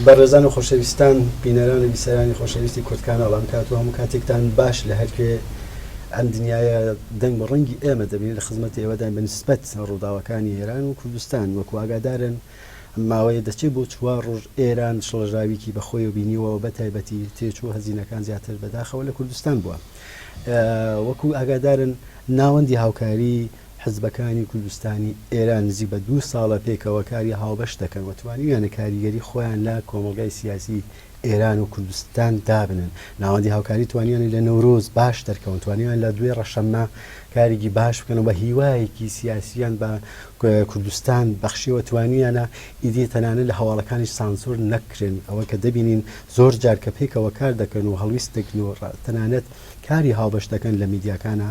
بەڕێزان و خۆشەویستان، بینەران و بیسەرانی خۆشەویستی کوردکاناڵ، ئەم کات و هەموو کاتێکتان باش لە هەرکوێ ئەم دنیایە دەنگ و ڕەنگی ئێمە دەبینن لە خزمەتی ئێوەداین بە نسبەت ڕووداوەکانی ئێران و کوردستان وەکو ئاگادارن ماوەیە دەچێت بۆ چوار ڕۆژ ئێران شڵەژاویکی بە خۆیەوە بینیوە و بە تایبەتی تێچوو و هەزینەکان زیاتر بەداخەوە لە کوردستان بووە وەکو ئاگادارن ناوەندی هاوکاری حزبەکانی کوردستانی ئێران نزیک بە دوو ساڵە پێکەوە کاری هاوبەش دەکەن و توانیویانە کاریگەری خۆیان لە کۆمەڵگای سیاسی ئێران و کوردستان دابنێن. ناوەندی هاوکاری توانیویانە لە نەورۆز باش دەرکەون، توانیویان لە دوێ ڕەشەممە کارێکی باش بکەن و بە هیوایەکی سیاسییان بە کوردستان بەخشیوە، توانیویانە ئیدی تەنانەت لە هەواڵەکانیش سانسۆر نەکرێن. ئەوە کە دەبینین زۆر جار کە پێکەوە کار دەکەن و هەڵویست دەگرن و تەنانەت کاری هاوبەش دەکەن لە میدیاکانا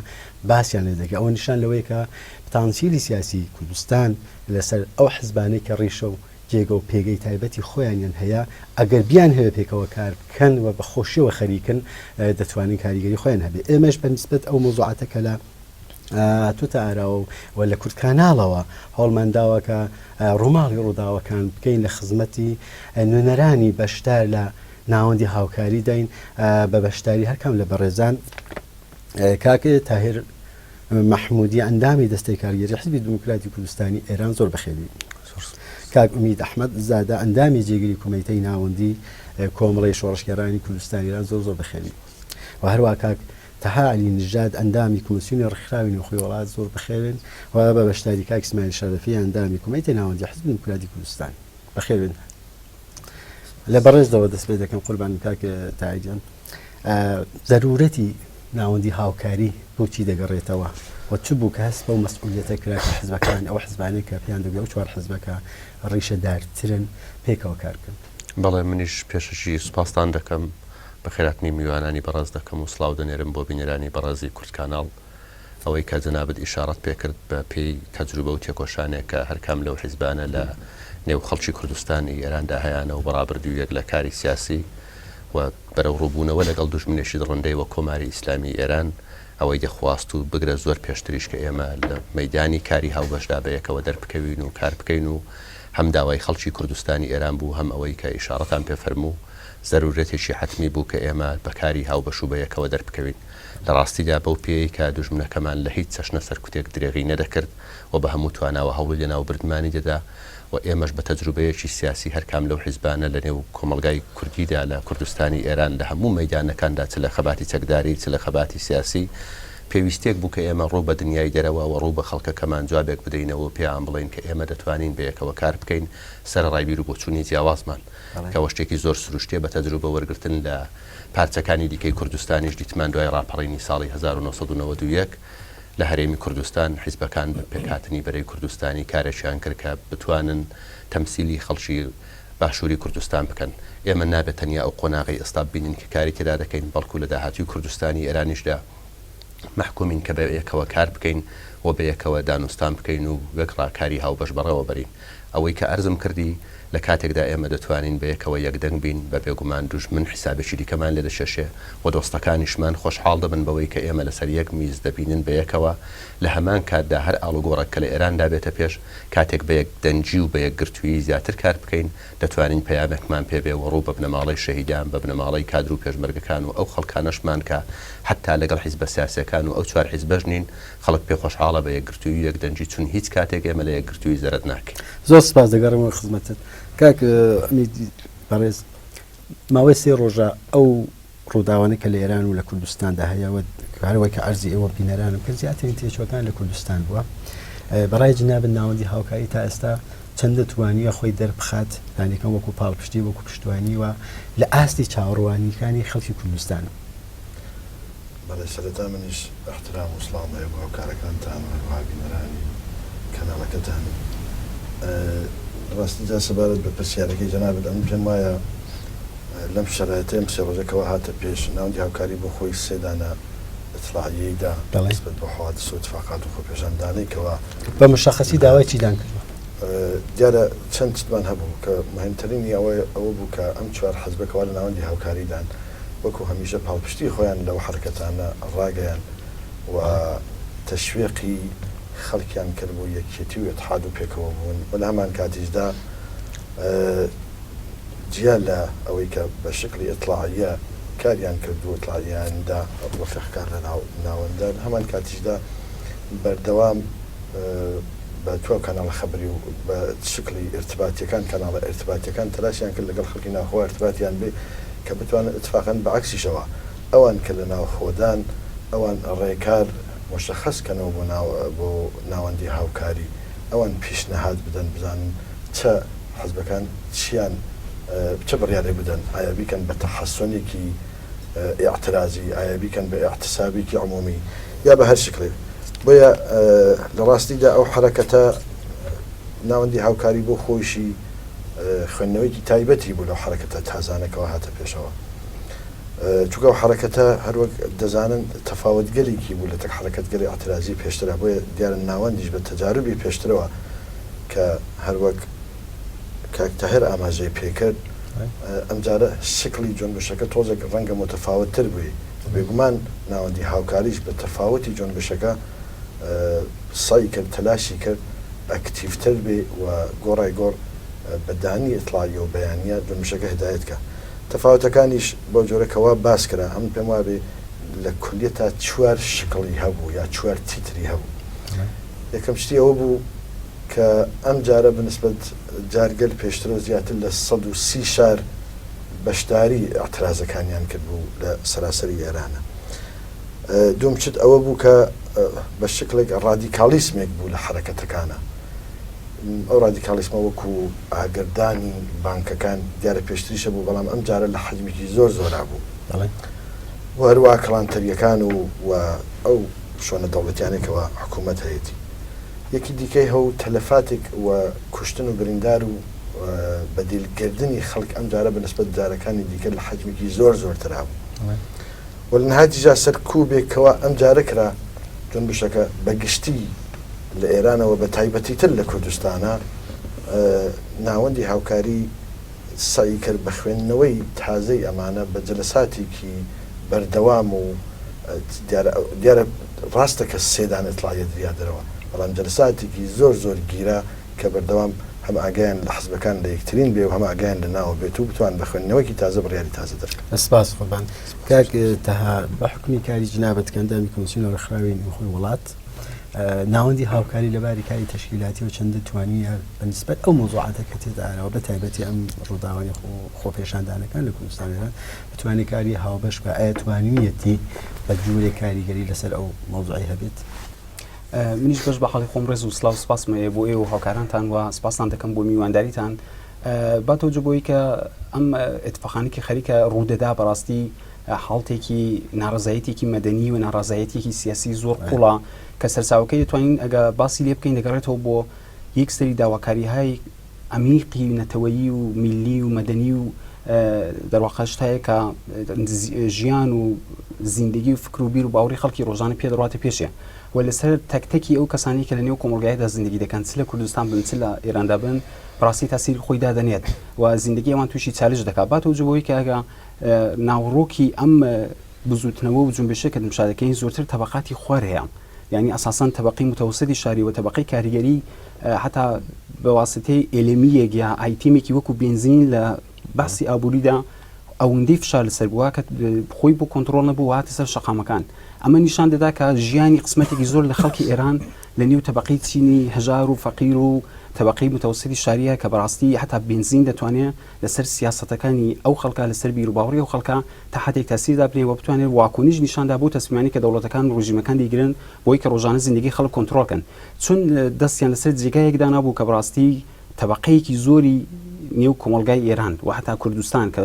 باسیان لێ دەکرێت ئەوە نیشان لەوەیە کە پتانسیلی سیاسی کوردستان لەسەر ئەو حزبانەی کە ڕیشە و جێگە و پێگەی تایبەتی خۆیانیان هەیە ئەگەر بیانهەوێ پێکەوە کار بکەن و بە خۆشیەوە خەریکن دەتوانن کاریگەری خۆیان هەبێ ئێمەش بە نیسبەت ئەو مەوزوعاتە کە لە هاتووتە ئاراوە و لە کوردکاناڵەوە هەوڵمان داوە کە ڕووماڵی ڕووداوەکان بکەین لە خزمەتی نوێنەرانی بەشدار لە ناوەندی هاوکاری داین بە بەشداری هەرکام لە بەڕێزان کاک تاهیر مەحمودی ئەندامی دەستەی کارگێری حزبی دیموکراتی کوردستانی ئێران زۆر بەخێربێی. کاک ئومید ئەحمەد زادە ئەندامی جێگری کومیتەی ناوەندی کۆمەڵەی شۆڕشگێڕانی کوردستانی ئێران زۆر زۆر بەخێربێی و هەروە کاک تەها عەلی نژاد ئەندامی کۆمیسیۆنی ڕێکخراوی نێوخۆی وڵات زۆر بەخێربێن و بە بەشداری کاک ئیسماعیل شەرەفی ئەندامی کومیتەی ناوەندی حزبی دیموکراتی کوردستان بەخێربێن. لە بەڕێزەوە دەست پێ دەکەم قوربانم کاک تاهیر گیان. زەرورەتی ناوەندی هاوکاری بۆچی دەگەڕێتەوە و چ بوو کە هەست بەو مەسئولیەتە کرا کە حزبەکان ئەو حزبانەی کە پێیان دەگوت ئەو چوار حزبەکە ڕیشەدارترن پێکەوە کار بکەن؟ بەڵێ منیش پێشەکی سوپاستان دەکەم، بەخێرهاتنی میوانانی بەڕێز دەکەم و سڵاو دەنێرم بۆ بینەرانی بەڕێزی کوردکاناڵ. ئەوەی کە جەنابت ئیشاڕەت پێ کرد بە پێی تەجروبە و تێکۆشانێک کە هەر کام لەو حیزبانە لە نێو خەڵکی کوردستانی ئێراندا هەیانە و بە ڕابردوویەک لە کاری سیاسی و بەرەوڕووبوونەوە لەگەڵ دوژمنێکی دڕندەی وەک کۆماری ئیسلامیی ئێران ئەوەی دەخواست و بگرە زۆر پێشتریش کە ئێمە لە مەیدانی کاری هاوبەشدا بەیەکەوە دەربکەوین و کار بکەین و هەم داوای خەڵکی کوردستانی ئێران بوو هەم ئەوەی کە ئیشاڕەتان پێ فەرموو زەروورەتێکی حەتمی بوو کە ئێمە بە کاری هاوبەش و بەیەکەوە دەربکەوین. لە ڕاستیدا بەو پێیەی کە دوژمنەکەمان لە هیچ چەشنە سەرکوتێک درێغی نەدەکرد و بە هەموو تواناوە هەوڵی لەناوبردنمانی دەدا و ئێمەش بە تەجروبەیەکی سیاسی هەرکام لەو حیزبانە لە نێو کۆمەڵگای کوردیدا لە کوردستانی ئێران لە هەموو مەیدانەکاندا چ لە خەباتی چەکداری چ لە خەباتی سیاسی پێویستیەک بوو کە ئێمە ڕوو بە دنیای دەرەوە و ڕوو بە خەڵکەکەمان جوابێک بدەینەوە و پێیان بڵێین کە ئێمە دەتوانین بەیەکەوە کار بکەین سەرەڕای بیروبۆچوونی جیاوازمان کە ئەوە شتێکی زۆر سروشتیە بە تەجروبە وەرگرتن لە پارچەکانی دیکەی کوردستانیش دیتمان دوای ڕاپەڕینی ساڵی 1991 لە هەرێمی کوردستان حیزبەکان بە پێکهاتنی بەرەی کوردستانی کارێکیان کرد کە بتوانن تەمسیلی خەڵکی باشووری کوردستان بکەن. ئێمە نابێت تەنیا ئەو قۆناغەی ئێستا ببینین کە کاری تێدا دەکەین، بەڵکو لە داهاتووی کوردستانی ئێرانیشدا مەحکومین کە بە یەکەوە کار بکەین و بە یەکەوە دانوستان بکەین و وێکڕا کاری هاوبەش بەڕێوە بەرین. ئەوەی کە عەرزم کردی، لە کاتێکدا ئێمە دەتوانین بە یەکەوە یەکدەنگ بین، بە بێگومان دوژمن حیسابێکی دیکەمان لێ دەکێشێ و دۆستەکانیشمان خۆشحاڵ دەبن بەوەی کە ئێمە لەسەر یەک میز دەبینن بە یەکەوە، لە هەمان کاتدا هەر ئاڵوگۆڕێک کە لە ئێراندا بێتە پێش، کاتێک بە یەکدەنگی و بە یەکگرتوویی زیاتر کار بکەین، دەتوانین پەیامێکمان پێ بێ و ڕوو بە بنەماڵەی شەهیدان، بە بنەماڵەی کادر و پێشمەرگەکان و ئەو خەڵکانەشمان کە حەتتا لەگەڵ حیزبە سیاسییەکان و ئەو چوار حیزبەش نین، خەڵک پێ خۆشحاڵە بە یەکگرتوویی و یەکدەنگی چون هیچ کاتێک ئێمە لە یەکگرتوویی زەرەد ناکەین. زۆر سپاس دەگەڕێمەوە خزمەتت کاک ئومید بەڕێز ماوەی سێ ڕۆژە ئەو ڕووداوانە کە لە ئێران و لە کوردستاندا هەیە و هەروەک کە عەرزی ئێوە بینەرانم کرد زیاترین تێچووەکان لە کوردستان بووە بەڕای جنابت ناوەندی هاوکاری تا ئێستا چەندە توانیوە خۆی دەربخات لانیکەم وەکو پاڵپشتی وەکو پشتوانی و لە ئاستی چاوەڕوانیەکانی خەڵکی کوردستان؟ بەڵێ سەرەتا منیش ئیحترام و سڵاوم هەیە بۆ هاوکارەکانتان و هەروەها بینەرانی کەناڵەکەتان. لە ڕاستیدا سەبارەت بە پرسیارەکەی جەنابت ئەمن پێم وایە لەم شەرایتەی ئەم سێ ڕۆژە کەوا هاتە پێش ناوەندی هاوکاری بۆ خۆی سێ دانە ئیتڵاعیەی دا نسبەت بەو حەوادس و ئیتفاقات و خۆپێشاندانەی کەوا بە مشەخەسی داوای چیتان کردوە؟ دیارە چەند شتمان هەبوو کە موهیمترینی ئەوە ئەوە بوو کە ئەم چوار حزبە کەوا لە ناوەندی هاوکاریدان وەکو هەمیشە پاڵپشتی خۆیان لەو حەرەکەتانە ڕاگەیاند و تەشویقی خەڵکیان کرد بۆ یەکیەتی و ئیتحاد و پێکەوە بوون و لە هەمانکاتیشدا. جیا لە ئەوەی کە بە شکڵی ئیتڵاعیە کاریان کرد و ئیتڵاعیەیان دا ڕەفیقەکان لە ناو ناوەندە لە هەمان کاتیشدا بەردەوام بە تواو کاناڵە خەبەری و بە شکڵی ئیرتباتیەکان کاناڵە ئیرتباتیەکان تەلاشیان کرد لەگەڵ خەڵکی ناوخۆ ئیرتباتیان بێ کە بتوانن ئیتفاقەن بە عەکسیشەوە ئەوان کە لە ناوخۆدان ئەوان ڕێکار موشەخەس کەنەوە بۆ ناو بۆ ناوەندی هاوکاری ئەوان پیشنهاد بدەن بزانن چە حزبەکان چیان چ بڕیارێک بدەن ئایا بیکەن بە تەحەسونێکی ئیعترازی ئایا بیکەن بە ئیعتسابێکی عمومی یا بە هەر شکلێک بۆیە لە ڕاستیدا ئەو حەرەکەتە ناوەندی هاوکاری بۆ خۆیشی خوێندنەوەیەکی تایبەتی بوو لەو حەرەکەتە تازانەکەەوە هاتە پێشەوە. چونکە ئەو حەرەکەتە هەروەک دەزانن تەفاوتگەلێکی بوو لەتەک حەرەکەتگەلی ئیعترازی پێشترا، بۆیە دیارە ناوەندیش بە تەجاروبی پێشترەوە کە هەروەک کاک تاهێر ئاماژەی پێکرد ئەمجارە شکڵی جونبشەکە تۆزێک ڕەنگە موتەفاوتتر بووی، بێگومان ناوەندی هاوکاریش بە تەفاوتی جونبشەکە سەعی کرد تەلاشی کرد ئەکتیڤتر بێ و گۆڕای گۆڕ بە دانی ئیتڵاعیە و بەیانیە جونبشەکە هدایەت کا. تەفاوتەکانیش بەو جۆرە کە وا باس کرا، ئەمن پێم وابێ لە کولیەتا چوار شکڵی هەبوو یا چوار تیتری هەبوو. یەکەم شتی ئەوە بوو کە ئەم جارە بە نسبەت جارگەل پێشترەوە زیاتر لە 130 شار بەشداری ئیعترازەکانیان کرد بوو لە سەراسەری ئێرانە. دووم شت ئەوە بوو کە بە شکڵێک ڕادیکاڵیسمێک بوو لە حەرەکەتەکانا. ئەو ڕادیکاڵیسمە وەکو ئاگردانی بانکەکان دیارە پێشتریش هەبوو، بەڵام ئەم جارە لە حەجمێکی زۆر زۆرا بوو. و هەروەها کەڵانتەرییەکان و و ئەو شۆنە دەوڵەتیانەی کەوا حکوومەت هەیەتی. یەکی دیکەی هەو تەلەفاتێک و کوشتن و بریندار و بە دیل گردنی خەڵک ئەم جارە بە نسبەت جارەکانی دیکە لە حەجمێکی زۆر زۆرترا بوو. و لە نهایەتیشدا سەرکوبێک کەوا ئەم جارە کرا جونبشەکە بە گشتی لە ئێرانەوە بە تایبەتیتر لە کوردستانا ناوەندی هاوکاری سەعی کرد بە خوێندنەوەی تازەی ئەمانە بە جەلەساتێکی بەردەوام و دیارە دیارە ڕاستە کە سێ دانە ئیتڵاعیە دریا دەرەوە بەڵام جەلەساتێکی زۆر زۆر گیرا کە بەردەوام هەم ئاگایان لە حزبەکان لە یەکترین بێ و هەم ئاگایان لە ناوە بێت و بتوان بە خوێندنەوەکی تازە بڕیاری تازە دەرکەن. سپاس قوربان. کاک تەها بە حوکمی کاری جنابت کە ئەندامی کۆمیسیۆنی ڕێکخراوی نێوخۆی وڵات، ناوەندی هاوکاری لە باری کاری تەشکیلاتیەوە چەندە توانیویە بە نیسبەت ئەو مەوزوعاتە کە تێتە ئاراوە بە تایبەتی ئەم ڕووداوانی خۆپێشاندانەکان لە کوردستان ئێران بتوانێت کاری هاوبەش بکات ئایا توانیویەتی بە جورێک کاریگەری لەسەر ئەو مەوزوعی هەبێت؟ منیش بەش بە حاڵی خۆم ڕێز و سلااو سپاسم هەیە بۆ ئێوە و هاوکارانتان و سپاستان دەکەم بۆ میوانداریتان با تەوجە بۆی کە ئەم ئتفاقانێکی خەریکە ڕوودەدا بەڕاستی حاڵتێکی ناڕەزایەتێکی مەدەنی و ناڕەزایەتێکی سیاسی زۆر قوڵە کە سەرچاوەکەی دەتوانین ئەگە باسی لێ بکەین دەگەڕێتەوە بۆ یەک سەری داواکاریهای عەمیقی نەتەوەیی و میللی و مەدەنی و دەرواقع شتایە کە ژیان و زیندگی و فکر و بیر و باوەڕی خەڵکی ڕۆژانە پێ دەڕاتە پێشێ و لەسەر تەک تەکی ئەو کەسانی کە لە نێو کۆمەڵگایدا زیندگی دەکەن چ لە کوردستان بن چ لە ئێراندا بن ڕاستی تاسیری خۆی دادەنێت و زیندگی ئەوان تووشی چالش دەکات باتەوە جبۆی کە ئەگە ناوەڕۆکی ئەم بزووتنەوە و جونبشە کە تمشا دەکەین زۆرتر تەبەقاتی خوار هەیە یانی ئەساسەن تەبەقەی متەوسەتی شاری و تەبەقەی کاریگەری حتا بە واسطەی ئێلێمییەک یا ئایتێمێکی وەکو بێنزین لە باسی ئابووریدا ئەوەندەی فشار لەسەر بووە کە خۆی بۆ کۆنتڕۆڵ نەبوو هاتە سەر شەقامەکان ئەمە نیشان دەدا کە ژیانی قسمەتێکی زۆر لە خەڵکی ئێران لە نێو تەبەقەی چینی هەژار و فەقیر و تەبەقەی متەوسەتی شاریە کە بەڕاستی حتا بێنزین دەتوانێت لەسەر سیاسەتەکانی ئەو خەڵکە، لەسەر بیروباوەڕی ئەو خەڵکە تا حەدێک تاسیر دابنێ و بتوانێت واکۆنیش نیشان دا بۆ تەسمیمانەی کە دەوڵەتەکان و ڕژیمەکان دەیگرن بۆی کە ڕۆژانە زیندگی خەڵک کۆنتڕۆڵ کەن چون دەستیان لەسەر جێگایەک دانابوو کە بەڕاستی تەبەقەیەکی زۆری نێو کۆمەڵگای ئێران و هەتا کوردستان کە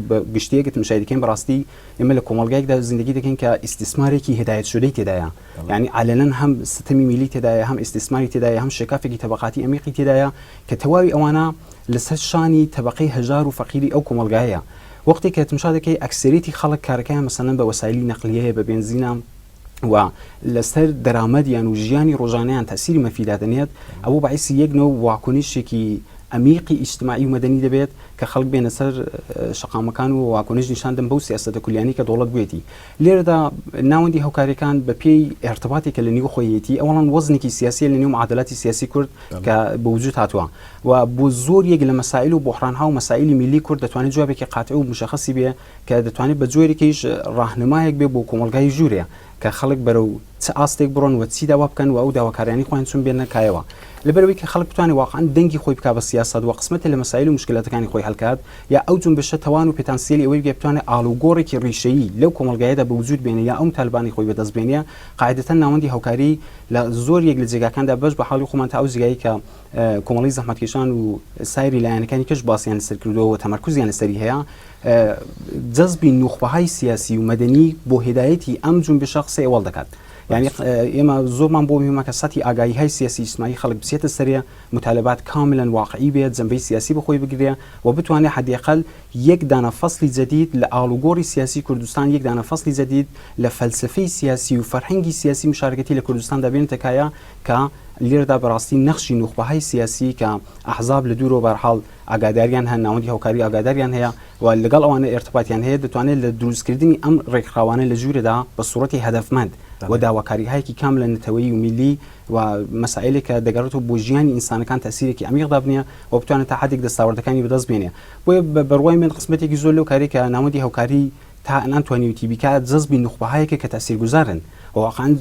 بە گشتیەک تمشای دەکەین بەڕاستی ئێمە لە کۆمەڵگایەکدا زیندگی دەکەین کە ئیستیسمارێکی هدایەت شدەی تێدایە یانی عەلەنەن هەم ستەمی میلی تێدایە هەم ئیستیسماری تێدایە هەم شێکافێکی تەبەقاتی ئەمیقی تێدایە کە تەواوی ئەوانە لەسەر شانی تەبەقەی هەژار و فەقیری ئەو کۆمەڵگایەیە. وەختێک کە تمشا دەکەی ئەکسەریەتی خەڵک کارەکەیان مەسەلەن بە وەسایلی نەقلیەیە بە بێنزینە و لەسەر دەرامەدیان و ژیانی ڕۆژانەیان تەسیری مەنفی دادەنێت ئەوە باعیسی یەک نەو واکۆنیشێکی. عەمیقی ئیجتماعی و مەدەنی دەبێت کە خەڵک بێنە سەر شەقامەکان و واکۆنش نیشان دەن بەو سیاسەتە کولیانەی کە دەوڵەت بوێتی. لێرەدا ناوەندی هاوکاریەکان بە پێی ئێرتباتێک کە لە نیو خۆیەتی ئەوەڵەن وەزنێکی سیاسیە لە نێو معادلاتی سیاسی کورد کە بە وجود هاتووە و بۆ زۆر یەک لە مەسائل و بۆحرانها و مەسائلی میللی کورد دەتوانێت جوابێکی قاتع و مشەخەسی بێ کە دەتوانێت بە جۆرێکیش ڕاهنمایەک بێ بۆ کۆمەڵگای ژوورێ کە خەڵک بەرەو چ ئاستێک بڕۆن و چی داوا بکەن و ئەو داواکاریانەی خۆیان چون بێننە کایەوە. لەبەرئەوەی کە خەڵک بتوانێت واقعەن دەنگی خۆی بکا بە سیاسەت و قسمەتێ لە مەسایل و موشکلاتەکانی خۆی هەل کات یا ئەو جونبشە تەوان و پتانسیەلی ئەوەی بگێ بتوانێت ئاڵوگۆڕێکی ڕیشەیی لەو کۆمەڵگایەدا بە وجود بێنێ یا ئەو متالبانەی خۆی بەدەست بێنێ قاعیدەتەن ناوەندی هاوکاری لە زۆر یەک لە جێگاکاندا بەش بە حاڵی خۆمان تا ئەو جێگایەی کە کۆمەڵەی زەحمەتکێشان و سایری لایەنەکانی کەش باسیان لەسەر کردووە و تەمەرکوزیان لەسەری هەیە جەزبی نوخبەهای سیاسی و مەدەنی بۆ هێدایەتی ئەم جونبشە قسەی ئەوەڵ دەکات. یانی ئێمە زۆرمان بۆ مهمە کە سەتی ئاگایی های سیاسی ئیجتماعی خەڵک بچێتە سەرێ، متالبات کاملا واقعی بێت، جەنبەی سیاسی بە خۆی بگرێ و بتوانێ حداقل یەک دانە فەسلی جەدید لە ئاڵوگۆڕی سیاسی کوردستان، یەک دانە فەسلی جەدید لە فەلسەفەی سیاسی و فەرهەنگی سیاسی مشارکەتی لە کوردستاندا بێنێتە کایە کە لێرەدا بەڕاستی نەخشی نوخبەهای سیاسی کە ئەحزاب لە دوورەوە بەهەرحاڵ ئاگاداریان هەن، ناوەندی هاوکاری ئاگاداریان هەیە و لەگەڵ ئەوانە ئێرتباتیان هەیە، دەتوانێت لە دروستکردنی ئەم ڕێکخراوانە لە ژوورێدا بە سوڕەتی هەدەفمەند و داواکاریهایەکی کاملە نەتەوەیی و میللی و مەسائیلێک کە دەگەڕێتەوە بۆ ژیانی ئینسانەکان تەئسیرێکی عەمیق دابنێ و بتوانێت تا حەدێک دەستاوردەکانی بەدەست بێنێ. بۆیە بە بڕوای من قسمەتێکی زۆر لەو کارەی کە ناوەندی هاوکاری تا ئەلان توانیویتی بیکات جەزبی نوخبەهایەکە کە تەئسیرگوزارن و واقعەن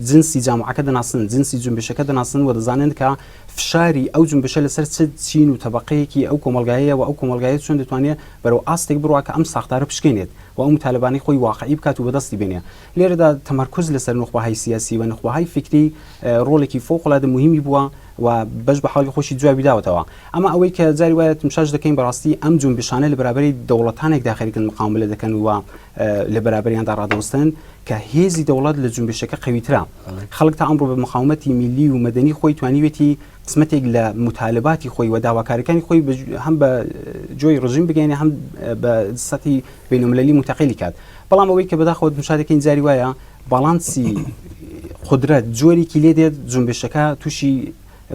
جنسی جامعەکە دەناسن، جنسی جونبشەکە دەناسن و دەزانن کە فشاری ئەو جونبشە لەسەر چ چین و تەبەقەیەکی ئەو کۆمەڵگایەیە و ئەو کۆمەڵگایە چۆن دەتوانێت بەرەو ئاستێک بڕوا کە ئەم ساختارە بشکێنێت و ئەو متالبانەی خۆی واقعی بکات و بەدەستی بێنێ. لێرەدا تەمەرکوز لەسەر نوخبەهای سیاسی و نوخبەهای فیکری ڕۆڵێکی فەوقالعادە موهیمی بووە و بەش بە حاڵی خۆشی جوابی داوەتەوە. ئەما ئەوەی کە جاری وایە تمشاش دەکەین بەڕاستی ئەم جونبشانە لە بەرابەری دەوڵەتانێکدا خەریکن مقاوملە دەکەن و لە بەرابەریاندا ڕادەوەستن کە هێزی دەوڵەت لە جونبشەکە قەویترە. خەڵک تا ئەمڕۆ بە مقاومەتی میللی و مەدەنی خۆی توانیوێتی قسمەتێک لە موتالباتی خۆی و داواکاریەکانی خۆی هەم بە جۆی ڕژیم بگەێنێ هەم بە سەتی بینوملەلی منتەقیلی کات. بەڵام ئەوەی کە بەداخەوە تمشا دەکەین جاری وایە باڵانسی قودرەت جۆرێکی لێ دێت جونبشەکە تووشی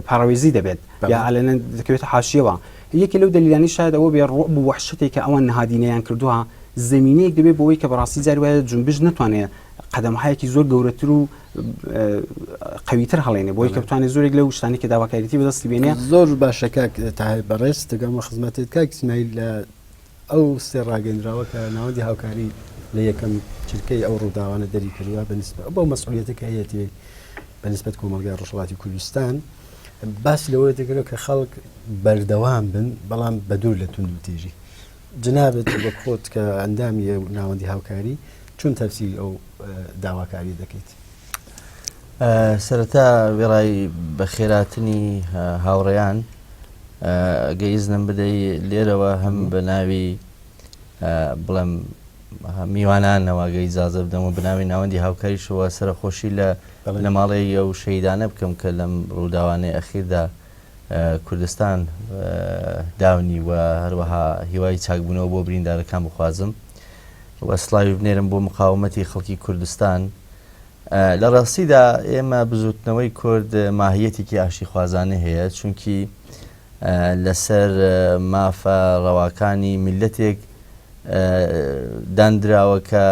پاڕاوێزی دەبێت یا ئەلەنەن دەکەوێتە حاشیەوە. یەکێ لەو دەلیلانەی شاید ئەوە بێ ڕوعب و وەحشەتێک کە ئەوان نهادینەیان کردووە زەمینەیەک دەبێت بۆ ئەوەی کە بەڕاستی جاری وایە جونبش نەتوانێت قەدەمهایەکی زۆر گەورەتر و قەویتر هەڵێنێ بۆی کە بتوانێت زۆرێک لەو شتانی کە داواکاریتی بەدەستی بێنێ. زۆر باشە کاک تاهیر بەڕێز دەگەمە خزمەتت کاک ئیسماعیل لە ئەو سێ ڕاگەیندراوە کە ناوەندی هاوکاری لە یەکەم چرکەی ئەو ڕووداوانە دەری کردووە بە نیسبەت بەو مەسئولیەتە کە هەیەتی بە نیسبەت کۆمەڵگای ڕۆژهەڵاتی کوردستان باسی لەوە دەکرێت کە خەڵک بەردەوام بن بەڵام بە دوور لە توندوتیژی جنابت وەک خۆت کە ئەندامی ناوەندی هاوکاری چون تەفسیری ئەو داواکاری دەکەیت؟ سەرەتا وێڕای بەخێراتنی هاوڕێیان گە ئیزنم بدەی لێرەوە هەم بە ناوی بڵێم میوانانەوە گە ئیجازە بدەم و بەناوی ناوەندی هاوکاریشەوە سەرەخۆشی لە بنەماڵەی ئەو شەهیدانە بکەم کە لەم ڕووداوانەی ئەخیردا کوردستان داونی و هەروەها هیوای چاکبوونەوە بۆ بریندارەکان بخوازم و سڵاوی بنێرم بۆ مقاومەتی خەڵکی کوردستان لە ڕاستیدا ئێمە بزوتنەوەی کورد ماهیەتێکی ئاشتیخوازانەی هەیە چونکی لەسەر مافە ڕەواکانی میللەتێک داندراوە کە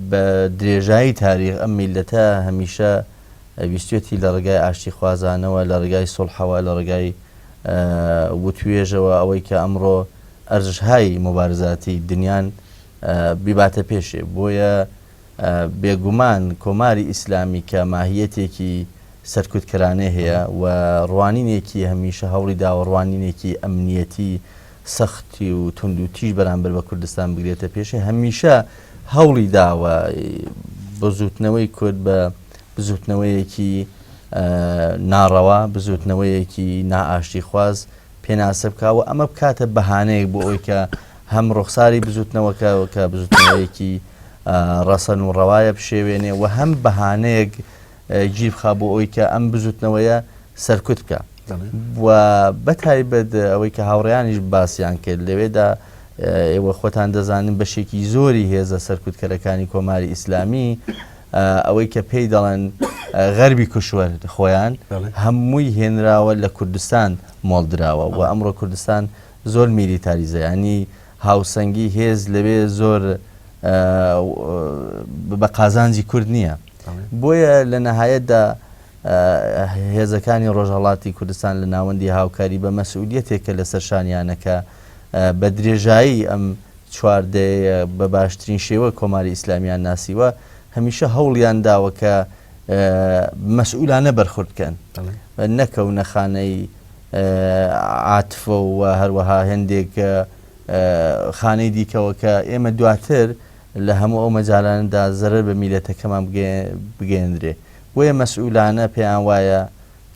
بە درێژایی تاریخ ئەم میللەتە هەمیشە ویستێتی لە ڕێگای ئاشتیخوازانەوە لە ڕێگای سوڵحەوە لە ڕێگای وتوێژەوە ئەوەی کە ئەمڕۆ ئەرزشهای موبارزاتی دنیان بیباتە پێشێ بۆیە بێگومان کۆماری ئیسلامی کە ماهیەتێکی سەرکوتکەرانەی هەیە و ڕوانینێکی هەمیشە هەوڵی داوە ڕوانینێکی ئەمنیەتی سەختی و توند و تیژ بەرامبەر بە کوردستان بگرێتە پێشێ هەمیشە هەوڵی داوە بزوتنەوەی کورد بە بزوتنەوەیەکی ناڕەوا بزوتنەوەیەکی نائاشتیخواز پێناسە بکا و ئەمە بکاتە بەهانەیەک بۆ ئەوەی کە هەم ڕوخساری بزوتنەوەکە کە بزوتنەوەیەکی ڕەسەن و ڕەوایە بشێوێنێ و هەم بەهانەیەک گیر بخا بۆ ئەوەی کە ئەم بزوتنەوەیە سەرکوت بکە و بەتایبەت ئەوەی کە هاوڕێیانیش باسیان کرد لەوێدا ئێوە خۆتان دەزانن بەشێکی زۆری هێزە سەرکوتکەرەکانی کۆماری ئیسلامی. ئەوەی کە پێی دەڵێن غەربی کشوەر خۆیان هەمووی هێنراوە لە کوردستان مۆڵدراوە و ئەمڕۆ کوردستان زۆر میلیتاریزە ینی هاوسەنگی هێز لەوێ زۆر بە قازانجی کورد نییە بۆیە لە نەهایەتدا هێزەکانی ڕۆژهەڵاتی کوردستان لە ناوەندی هاوکاری بە مەسئولیەتێک کە لەسەر شانیانە کە بە درێژایی ئەم چوار دەیەیە بە باشترین شێوە کۆماری ئیسلامیان ناسیوە، هەمیشە هەوڵیان داوە کە مەسئولانە بەرخورد بکەن، نەکەونە خانەی عاتفە و هەروەها هێندێک خانەی دیکەوە کە ئێمە دواتر لە هەموو ئەو مەجالانەدا زەرەر بە میلەتەکەمان بگەیەندرێ. بۆیە مەسئولانە پێیان وایە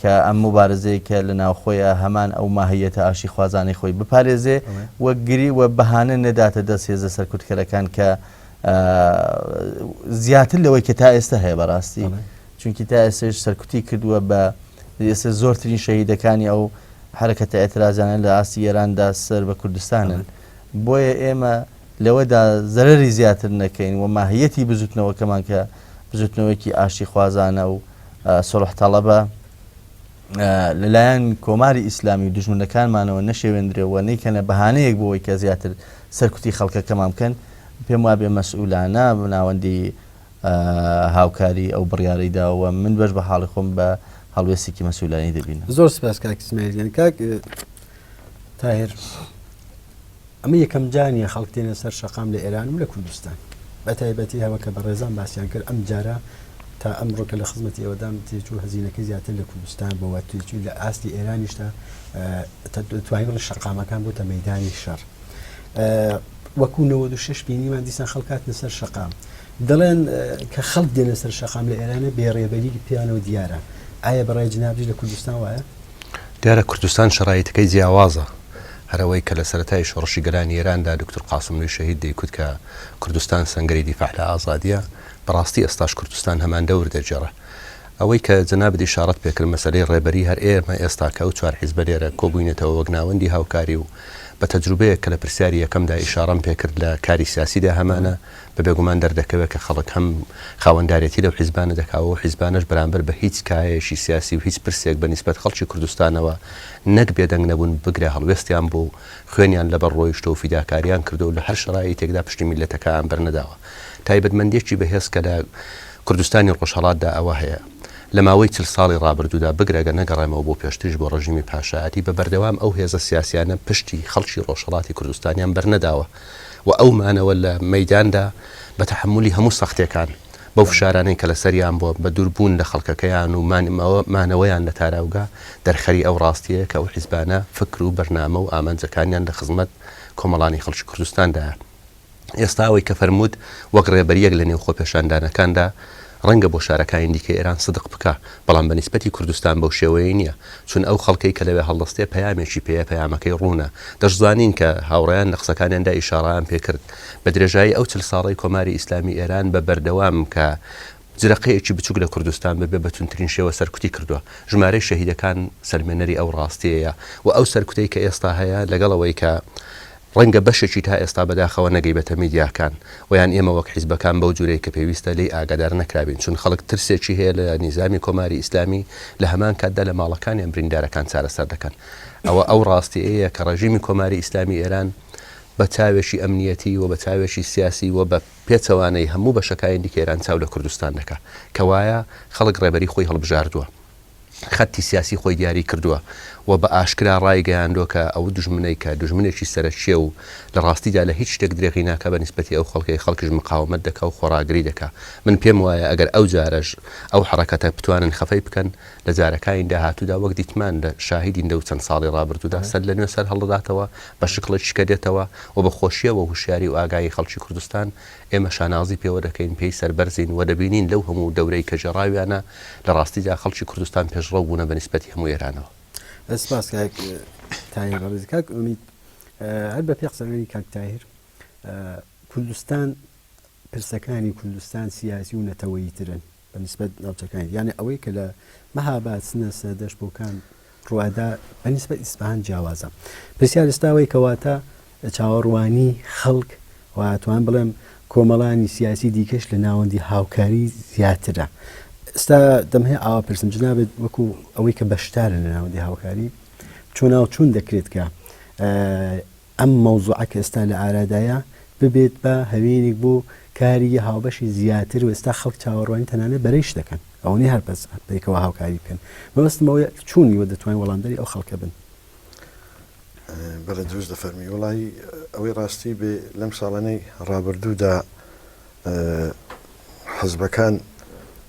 کە ئەم موبارزەیە کە لە ناوخۆیە هەمان ئەو ماهیەتە ئاشتیخوازانەی خۆی بپارێزێ و گری و بەهانە نەداتە دەست هێزە سەرکوتکەرەکان کە زیاتر لەوەی کە تا ئێستا هەیە بەڕاستی چونکی تا ئێستش سەرکوتی کردووە بە ئێستا زۆرترین شەهیدەکانی ئەو حرەکەتە ئێترازانە لە ئاستی ئێراندا سەر بە کوردستانن بۆیە ئێمە لەوەدا زەرەری زیاتر نەکەین و ماهیەتی بزوتنەوەکەمان کە بزوتنەوەیەکی ئاشتیخوازانە و سوڵح تەڵەبە لەلایەن کۆماری ئیسلامی و دوژمنەکانمانەوە نەشێوێندرێ و نەیکەنە بەهانەیەک بۆ ئەوەی کە زیاتر سەرکوتی خەڵکەکەمان بکەن، پێم وابێ مەسئولانە ناوەندی هاوکاری ئەو بڕیارەی دا و من بەش بە حاڵی خۆم بە هەڵوێستێکی مەسئولانەی دەبینم. زۆر سپاس کاک ئیسماعیل گیان. کاک تاهیر ئەمە یەکەم جار نییە خەڵک دێنە سەر شەقام لە ئێران و لە کوردستان بە تایبەتی هەوە کە بەڕێزان باسیان کرد ئەم جارە تا ئەمڕۆ کە لە خزمەتی ئێوەدام تێچوو هەزینەکەی زیاتر لە کوردستان بۆوە تێچووی لە ئاستی ئێرانیشدا توانین بڵێین شەقامەکان بۆتە مەدانی شەڕ وەکو 96 بینیمان دیسان خەڵک هاتنە سەر شەقام دەڵێن کە خەڵک دێنە سەر شەقام لە ئێرانە بێڕێبەری پێیانەوە دیارە ئایا بەڕای جنابیش لە کوردستان وایە؟ دیارە کوردستان شەرایتەکەی جیاوازە. هەر ئەوەی کە لە سەرەتای شۆڕشی گەلانی ئێراندا دوکتور قاسملووی شەهید دەیکوت کە کوردستان سەنگەری دیفاع لە ئازادییە، بە ڕاستی ئێستاش کوردستان هەمان دەور دەگێڕێ. ئەوەی کە جەنابت ئیشاڕەت پێ کرد مەسەلەی ڕێبەری هەر ئێمە ئێستا کە ئەو چوار حیزبە لێرە کۆ بووینەتەوە وەک ناوەندی هاوکاری و بە تەجروبەیەک کە لە پرسیاری یەکەمدا ئیشاڕەم پێ کرد لە کاری سیاسیدا هەمانە بە بێگومان دەردەکەوێت کە خەڵک هەم خاوەندارێتی لەو حیزبانە دەکا و ئەو حیزبانەش بەرامبەر بە هیچ کایەیەکی سیاسی و هیچ پرسێک بە نیسبەت خەڵکی کوردستانەوە نەک بێدەنگ نەبوون بگرە هەڵوێستیان بووە و خوێنیان لەبەر ڕۆیشتوە و فیداکاریان کردوە و لە هەر شەرایتێکدا پشتی میللەتەکەیان بەرنەداوە. تایبەتمەندیەکی بەهێز کە لە کوردستانی ڕۆژهەڵاتدا ئەوە هەیە لە ماوەی چل ساڵی ڕابردوودا بگرە گەر نەگەڕێمەوە بۆ پێشتریش بۆ ڕژیمی پاشایەتی بە بەردەوام ئەو هێزە سیاسیانە پشتی خەڵکی ڕۆژهەڵاتی کوردستانیان بەرنەداوە و ئەو مانەوە لە مەیداندا بە تەحەمولی هەموو سەختیەکان، بەو فشارانەی کە لەسەریان بووە، بە دوور بوون لە خەڵکەکەیان و مانەوەیان لە تاراوگە، دەرخەری ئەو ڕاستیەیە کە ئەو حیزبانە فکر و بەرنامە و ئامانجەکانیان لە خزمەت کۆمەڵانی خەڵکی کوردستاندایە. ئێستا ئەوەی کە فەرمووت وەک ڕێبەرییەک لە نێو خۆپێشاندانەکاندا ڕەنگە بۆ شارەکانی دیکەی ئێران سدق بکا، بەڵام بە نیسبەتی کوردستان بەو شێوەیەی نییە، چون ئەو خەڵکەی کە لەوێ هەڵدەستێ پەیامێکی پێیە، پەیامەکەی ڕوونە. دەشزانین کە هاوڕێیان لە قسەکانیاندا ئیشاڕەیان پێ کرد. بە درێژایی ئەو چل ساڵەی کۆماری ئیسلامی ئێران بە بەردەوام کە جرەقەیەکی بچووک لە کوردستان ببێ بە توندترین شێوە سەرکوتی کردووە. ژمارەی شەهیدەکان سەلمێنەری ئەو ڕاستییەیە و ئەو سەرکوتەی کە ئێستا هەیە لەگەڵ ئەوەی کە ڕەنگە بەشێکی تا ئێستا بەداخەوە نەگەیبەتە میدیاکان و یان ئێمە وەک حیزبەکان بەو جورەی کە پێویستە لێی ئاگادار نەکرابین چون خەڵک ترسێکی هەیە لە نیزامی کۆماری ئیسلامی لە هەمان کاتدا لە ماڵەکانیان بریندارەکان چارەسەر دەکەن ئەوە ئەو ڕاستیەیە کە ڕێژیمی کۆماری ئیسلامی ئێران بە چاوێکی ئەمنیەتی و بە چاوێکی سیاسی و بە پێچەوانەی هەموو بەشەکانی دیکە ئێران چاو لە کوردستان دەکا کەوایە خەڵک ڕێبەری خۆی هەڵبژاردووە. خەتی سیاسی خۆی دیاری کردووە و بە ئاشکرا ڕایگەیاندووە کە ئەو دوژمنەی کە دوژمنێکی سەرەکییە و لە ڕاستیدا لە هیچ شتێک درێغی ناکا بە نیسبەتی ئەو خەڵکەی خەڵکیش مقاومەت دەکا و خۆڕاگری دەکا من پێم وایە ئەگەر ئەو جارەش ئەو حەڕەکەتە بتوانن خەفەی بکەن لە جارەکانی داهاتوودا وەک دیتمان لە شاهیدین لەو چەند ساڵی ڕابردوودا سەر لە نوێ سەر هەڵدەداتەوە بە شکڵێکی کە دێتەوە و بە خۆشییەوە هوشیاری و ئاگایی خەڵکی کوردستان ئێمە شانازی پێوە دەکەین، پێی سەربەرزین و دەبینین لەو هەموو دەورەی کە گێڕاویانە، لە ڕاستیدا خەڵکی کوردستان پێشڕەو بوونە بە نیسبەتی هەموو ئێرانەوە. سپاس کاک تاهیر بەڕێز. کاک ئومید، هەر بە پێی قسەکانی کاک تاهیر، کوردستان، پرسەکانی کوردستان سیاسی و نەتەوەییترن بە نیسبەت ناوچەکانی، یانێ ئەوەی کە لە مەهاباد، سنە، سەردەشت، بۆکان ڕوئەدا بە نیسبەت ئیسفەهان جیاوازە. پرسیار ئێستا ئەوەی کە واتە چاوەڕوانی خەڵک و ئەتوانم بڵێم. کۆمەڵانی سیاسی دیکەش لە ناوەندی هاوکاری زیاترە. ئێستا دەمهەوێ ئاوا پرسم جنابت وەکو ئەوەی کە بەشدارن لە ناوەندی هاوکاری چۆناو چون دەکرێت کە ئەم مەوزوعە کە ئێستا لە ئارادایە ببێت بە هەوێنێک بۆ کاری هاوبەشی زیاتر و ئێستا خەڵک چاوەڕوانی تەنانەت بەرەیش دەکەن ئەوە نیە هەر بەس پێکەوە هاوکاری بکەن مەبەستم ئەوەیە چۆن ئیوە دەتوانن وەڵامدەری ئەو خەڵکە بن؟ بەڵێ دروست دەفەرمی وەڵاهی ئەوەی ڕاستی بێ لەم ساڵانەی ڕابردوودا حزبەکان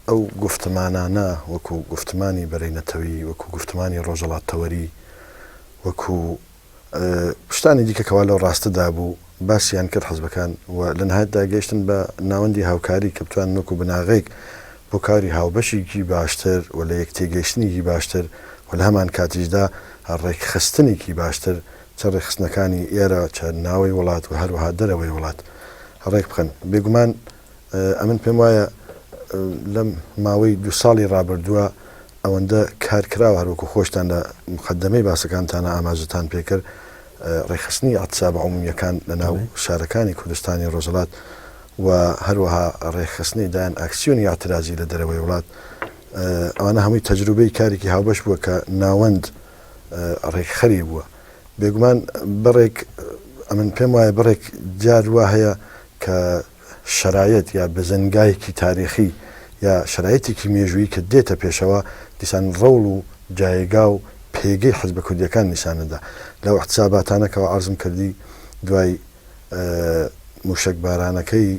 ئەو گوفتمانانە وەکو گوفتمانی بەرەی نەتەوی وەکو گوفتمانی ڕۆژەڵات تەوەری وەکو شتانی دیکە کەوا لەو ڕاستەدا بوو باسیان کرد حزبەکان و لە نهایەتدا گەیشتن بە ناوەندی هاوکاری کە بتوانن وەکو بناغەیەک بۆ کاری هاوبەشیکی باشتر و لە یەک تێگەیشتنیکی باشتر و لە هەمان کاتیشدا ڕێکخستنێکی باشتر چ ڕێکخستنەکانی ئێرە چ ناوەی وڵات و هەروەها دەرەوەی وڵات ڕێک بخەن. بێگومان ئەمن پێم وایە لەم ماوەی دوو ساڵی ڕابردووە ئەوەندە کار کراوە هەروەکو خۆشتان لە موقەدەمەی باسەکانتانا ئاماژەتان پێکرد ڕێکخستنی ئیعتسابە عمومییەکان لە ناو شارەکانی کوردستانی ڕۆژهەڵات و هەروەها ڕێکخستنی دایان ئاکسیۆنی ئیعترازی لە دەرەوەی وڵات ئەوانە هەمووی تەجروبەی کارێکی هاوبەش بووە کە ناوەند ڕێکخەری بووە بێگومان بڕێک ئەمن پێم وایە بڕێک جار وا هەیە کە شەرایەت یا بزنگایەکی تاریخی یا شەرایتێکی مێژوویی کە دێتە پێشەوە دیسان ڕەوڵ و جایگا و پێگەی حزبە کوردیەکان نیشان دەدا لەو ئیحتساباتانە کەوا عەرزم کردی دوای موشەک بارانەکەی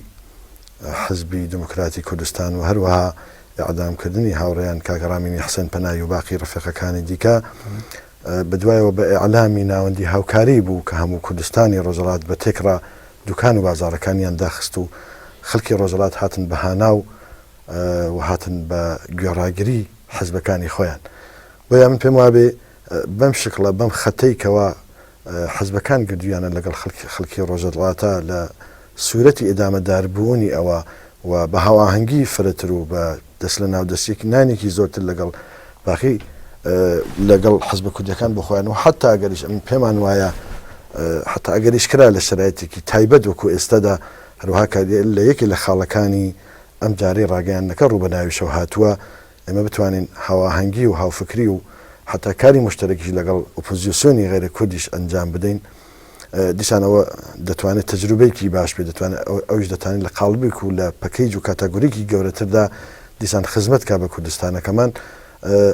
حزبی دموکراتی کوردستان و هەروەها ئیعدام کردنی هاوڕێیان کاک ڕامینی حسێن پەناهی و باقی ڕەفیقەکانی دیکە بەدوایەوە بە ئیعلامی ناوەندی هاوکاری بوو کە هەموو کوردستانی ڕۆژهەڵات بە تێکڕا دوکان و بازاڕەکانیان داخست و خەڵکی ڕۆژهەڵات هاتن بە هانا و و هاتن بە گوێڕاگری حزبەکانی خۆیان. بۆیە من پێم وابێ بەم شکڵە، بەم خەتەی کەوا حزبەکان گردوویانە لەگەڵ خەڵکی ڕۆژهەڵاتا لە سوورەتی ئیدامەدار بوونی ئەوە و بە هاوئاهەنگی فرەتر و بە دەست لە ناو دەستێک نانێکی زۆرتر لەگەڵ باقی لەگەڵ حزبە کوردیەکان بۆ خۆیان و حتا ئەگەریش ئەمن پێمان وایە حتا ئەگەریش کرا لە شەرایتێکی تایبەت وەکو ئێستادا هەروەها کە لە یەکێ لە خاڵەکانی ئەم جارەی ڕاگەیاندنەکە ڕوو بە ناویشەوە هاتووە ئێمە بتوانین هاوئاهەنگی و هاوفکری و حتا کاری موشتەرەکیش لەگەڵ ئۆپۆزیسیۆنی غەیرە کوردیش ئەنجام بدەین دیسان ئەوە دەتوانێت تەجروبەیەکی باش بێت دەتوانێت ئەویش دەتوانێت لە قاڵبێک و لە پەکەیج و کاتاگۆریکی گەورەتردا دیسان خزمەت کا بە کوردستانەکەمان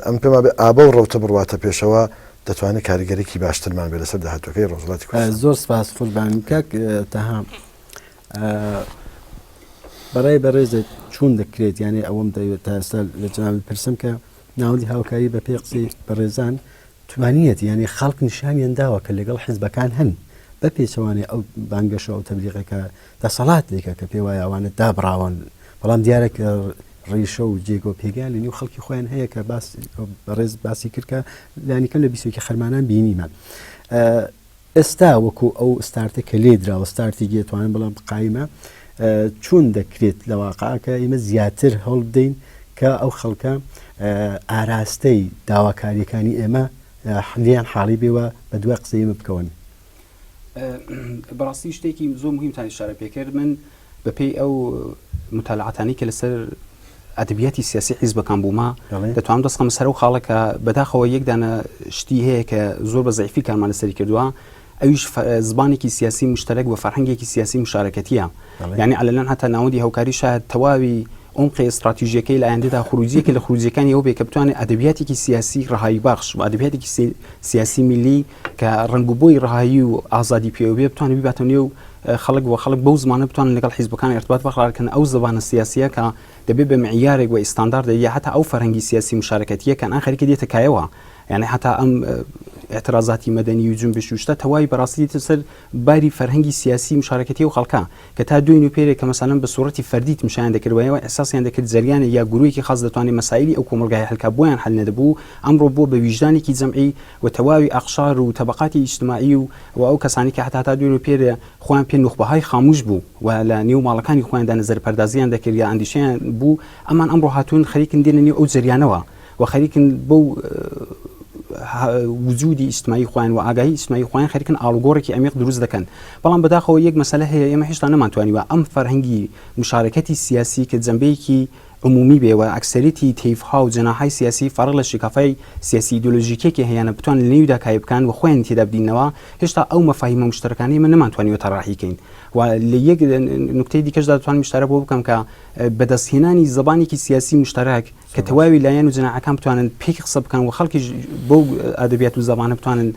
ئەم پێما بێ ئابە و ڕەوتە بڕواتە پێشەوە دەتوانێت کاریگەرێکی باشترمان بێت لەسەر داهاتوەکەی ڕۆژهەڵاتی کوردستان. زۆر سپاس قوربان کاک تەها بەڕای بەڕێزت چۆن دەکرێت یانێ ئەوەم دەوێت تا ئێستا لە جنابت پرسم کە ناوەندی هاوکاری بە پێی قسەی بەڕێزان توانیەتی یانی خەڵک نیشانیان داوە کە لەگەڵ حیزبەکان هەن بە پێچەوانەی ئەو بانگەشە ئەو تەبلیغە کە دەسەڵات دەیکا کە پێ وایە ئەوانە دابڕاون بەڵام دیارە کە ڕیشە و جێگە و پێگەیان لە نێو خەڵکی خۆیان هەیە کە باس بەڕێز باسی کرد کە لانیکەم لە بیسێکی خەرمانان بینیمان ئێستا وەکو ئەو ستارتە کە لێ دراوە ستارتی گێتوانم بڵێم قایمە چون دەکرێت لە واقع کە ئێمە زیاتر هەوڵ بدەین کە ئەو خەڵکە ئاراستەی داواکاریەکانی ئێمە لێیان حاڵی بێ و بە دوای قسەی ئێمە بکەون. بەڕاستی شتێکی زۆر مهمتان ئیشارە پێکرد من بەپێی ئەو متالعاتانی کە لەسەر ئەدەبیاتی سیاسی حیزبەکان بوومە دەتوانم دەست خەمە سەر ئەو خاڵە کە بەداخەوە یەک دانە شتی هەیە کە زۆر بە زەعیفی کارمان لەسەری کردووە ئەویش زبانێکی سیاسی مشتەرەک و فەرهەنگێکی سیاسی مشارەکەتیە یعنی علەلەن هەتا ناوەندی هاوکاری شاید تەواوی عمقی استراتیژیەکەی لە ئایندەدا خروجیەکە لە خروجیەکانی ئەو بێ کە بتوانێت ئەدەبیاتێکی سیاسی ڕەهایی بەخش و ئەدەبیاتێکی سیاسی میلی کە ڕەنگ و بۆی ڕەهایی و ئازادی پێوە بێ بتوانێت بیباتە نێو خەڵک و خەڵک بەو زمانە بتوانن لەگەڵ حیزبەکان ارتباط بەرقەرار کەن ئەو زبانە سیاسیە کە دەبێ بە معیارێک و ئیستانداردێک یا هەتا ئەو فەرهەنگی سیاسی مشارەکەتیە کە ئەن خەریکە دێتە کایەوە یعنی هەتا ئەم اعتراضاتی مەدەنی و جنبش و شتە تەواوی بەڕاستی دێتە سەر باری فەرهەنگی سیاسی مشارەکەتی و خەڵکە کە تا دوێن و پێرێک کە مەسەلەن بە سوڕەتی فەردی تمشایان دەکرد و ئێوە ئیحساسیان دەکرد جەریانێک یا گروهێکی خاص دەتوانێت مەسایلی ئەو کۆمەڵگایە حل کا بۆیان حل نەدەبوو ئەمڕۆ بووە بە ویژدانێکی جەمعی و تەواوی ئەقشار و تەبەقاتی ئیجتماعی و و ئەو کەسانەی کە هەتا تا دوێن و پێرێ خۆیان پێ نوخبەهای خاموش بوو و لە نێو ماڵەکانی خۆیاندا نەزەرپەردازیان دەکرد یا ئەندیشەیان بوو ئەمان ئەمڕۆ هاتوون خەریکن دێنە نێو ئەو جەریانەوە و خەریکن بەو. وجودی ئیجتماعی خۆیان و ئاگاهی ئیجتماعی خۆیان خەریکن ئاڵوگۆڕێکی عەمیق دروست دەکەن. بەڵام بەداخەوە یەک مەسەلە هەیە ئێمە هێشتا نەمانتوانیوە ئەم فەرهەنگی مشارەکەتی سیاسی کە جەنبەیەکی عمومی بێ و ئەکسەریەتی تەیفها و جەناحای سیاسی فارغ لە شیکافای سیاسی ئیدۆلۆژیکیەکی هەیانە بتوانن لە نێویدا کایە بکەن و خۆیانی تێدا بدینەوە هێشتا ئەو مەفاهیمە مشتەرەکانەی ئێمە نەمانتوانیوە تەڕاحی کەین و لە یەک نوکتەی دیکەشدا دەتوانم ئیشارە بەوە بکەم کە بەدەستهێنانی زبانێکی سیاسی مشتەرەک کە تەواوی لایەن و جەناحەکان بتوانن پێک قسە بکەن و خەڵکیش بەو ئەدەبیات و زبانە بتوانن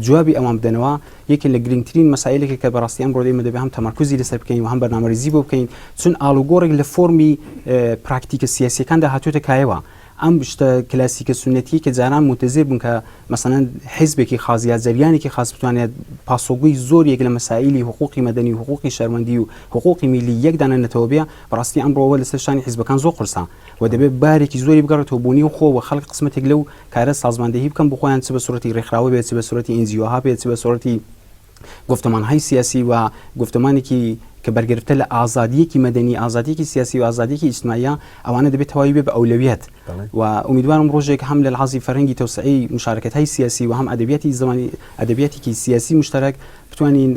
جوابی ئەوان بدەنەوە یەکێ لە گرنگترین مەسایلێکە کە بەڕاستی ئەمڕۆ ئێمە دەبێ هەم تەمەرکوزی لەسەر بکەین و هەم بەرنامەریزی بۆ بکەین چون ئاڵوگۆڕێک لە فۆرمی پراکتیکە سیاسیەکاندا هاتوێتە کایەوە ئەم شتە کلاسیکە سونەتیە کە جاران مونتەزیر بوون کە مەسەلەن حیزبێکی خاص یا جەریانێکی خاص بتوانێت پاسۆگوی زۆر یەک لە مەسایلی حقوقی مەدەنی و حقوقی شەروەندی و حقوقی میلی یەک دانە نەتەوە بێ بەڕاستی ئەمڕۆوە لەسەر شانی حیزبەکان زۆر قورسە و دەبێت بارێکی زۆری بگەڕێتەوە بۆ نێو خۆ و خەڵک قسمەتێک لەو کارە سازماندەهی بکەن بۆ خۆیان چ بە سوڕەتی ڕێکخراوە بێت چ بە سوڕەتی NGO ها بێت چ بە سوڕەتی گفتمانهای سیاسی و گفتمانێکی کە بەرگرفتە لە ئازادیەکی مەدەنی ئازادیەکی سیاسی و ئازادیەکی ئیجتماعیە ئەوانە دەبێت تەواوی بێ بە ئەولەویەت و ئومیدوارم ڕۆژێک هەم لە لحاظی فەرهەنگی تەوسعەی مشارکەتهای سیاسی و هەم ئەدەبیاتی زمانی ئەدەبیاتێکی سیاسی مشتەرەک بتوانین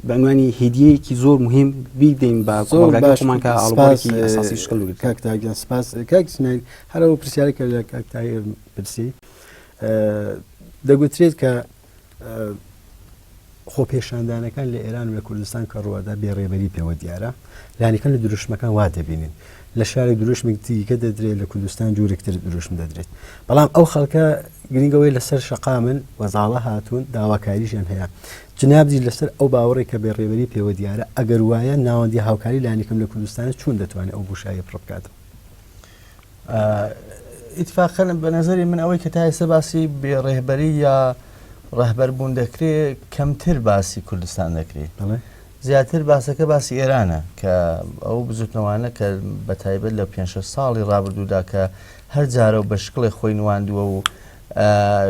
بە عنوانی هدیەیەکی زۆر مهم بیدەین بە کۆمەڵگاکەی خۆمان کە ئاڵوگۆڕێکی ئەساسی شکل بگرێت. کاک تاهیر گیان سپاس. کاک ئیسماعیل هەر ئەو پرسیارە کە لە کاک تاهیر پرسی دەگوترێت کە خۆپێشاندانەکان لە ئێران و لە کوردستان کە ڕووەدا بێڕێبەری پێوە دیارە لانیکەم لە دروشمەکان وا دەبینین لە شارێک دروشمێک دیکە دەدرێت لە کوردستان جورێکتر دروشم دەدرێت بەڵام ئەو خەڵکە گرنگەوەی لەسەر شەقامن وەزاڵە هاتوون داواکاریشیان هەیە جنابی لەسەر ئەو باوەڕی کە بێڕێبەری پێوە دیارە ئەگەر وایە ناوەندی هاوکاری لانیکەم لە کوردستان چون دەتوانێت ئەو بوشایە پڕ بکاتەوە؟ ئیتفاقەن بە نەزەری من ئەوەی کە تا ئێستا باسی بێ ڕێهبەری یا ڕەهبەر بوون دەکرێ کەمتر باسی کوردستان دەکرێ زیاتر باسەکە باسی ئێرانە کە ئەو بزوتنەوانە کە بە تایبەت لە پێ ساڵی ڕابردوودا کە هەر جارە و بە شکڵێ خۆی نواندووە و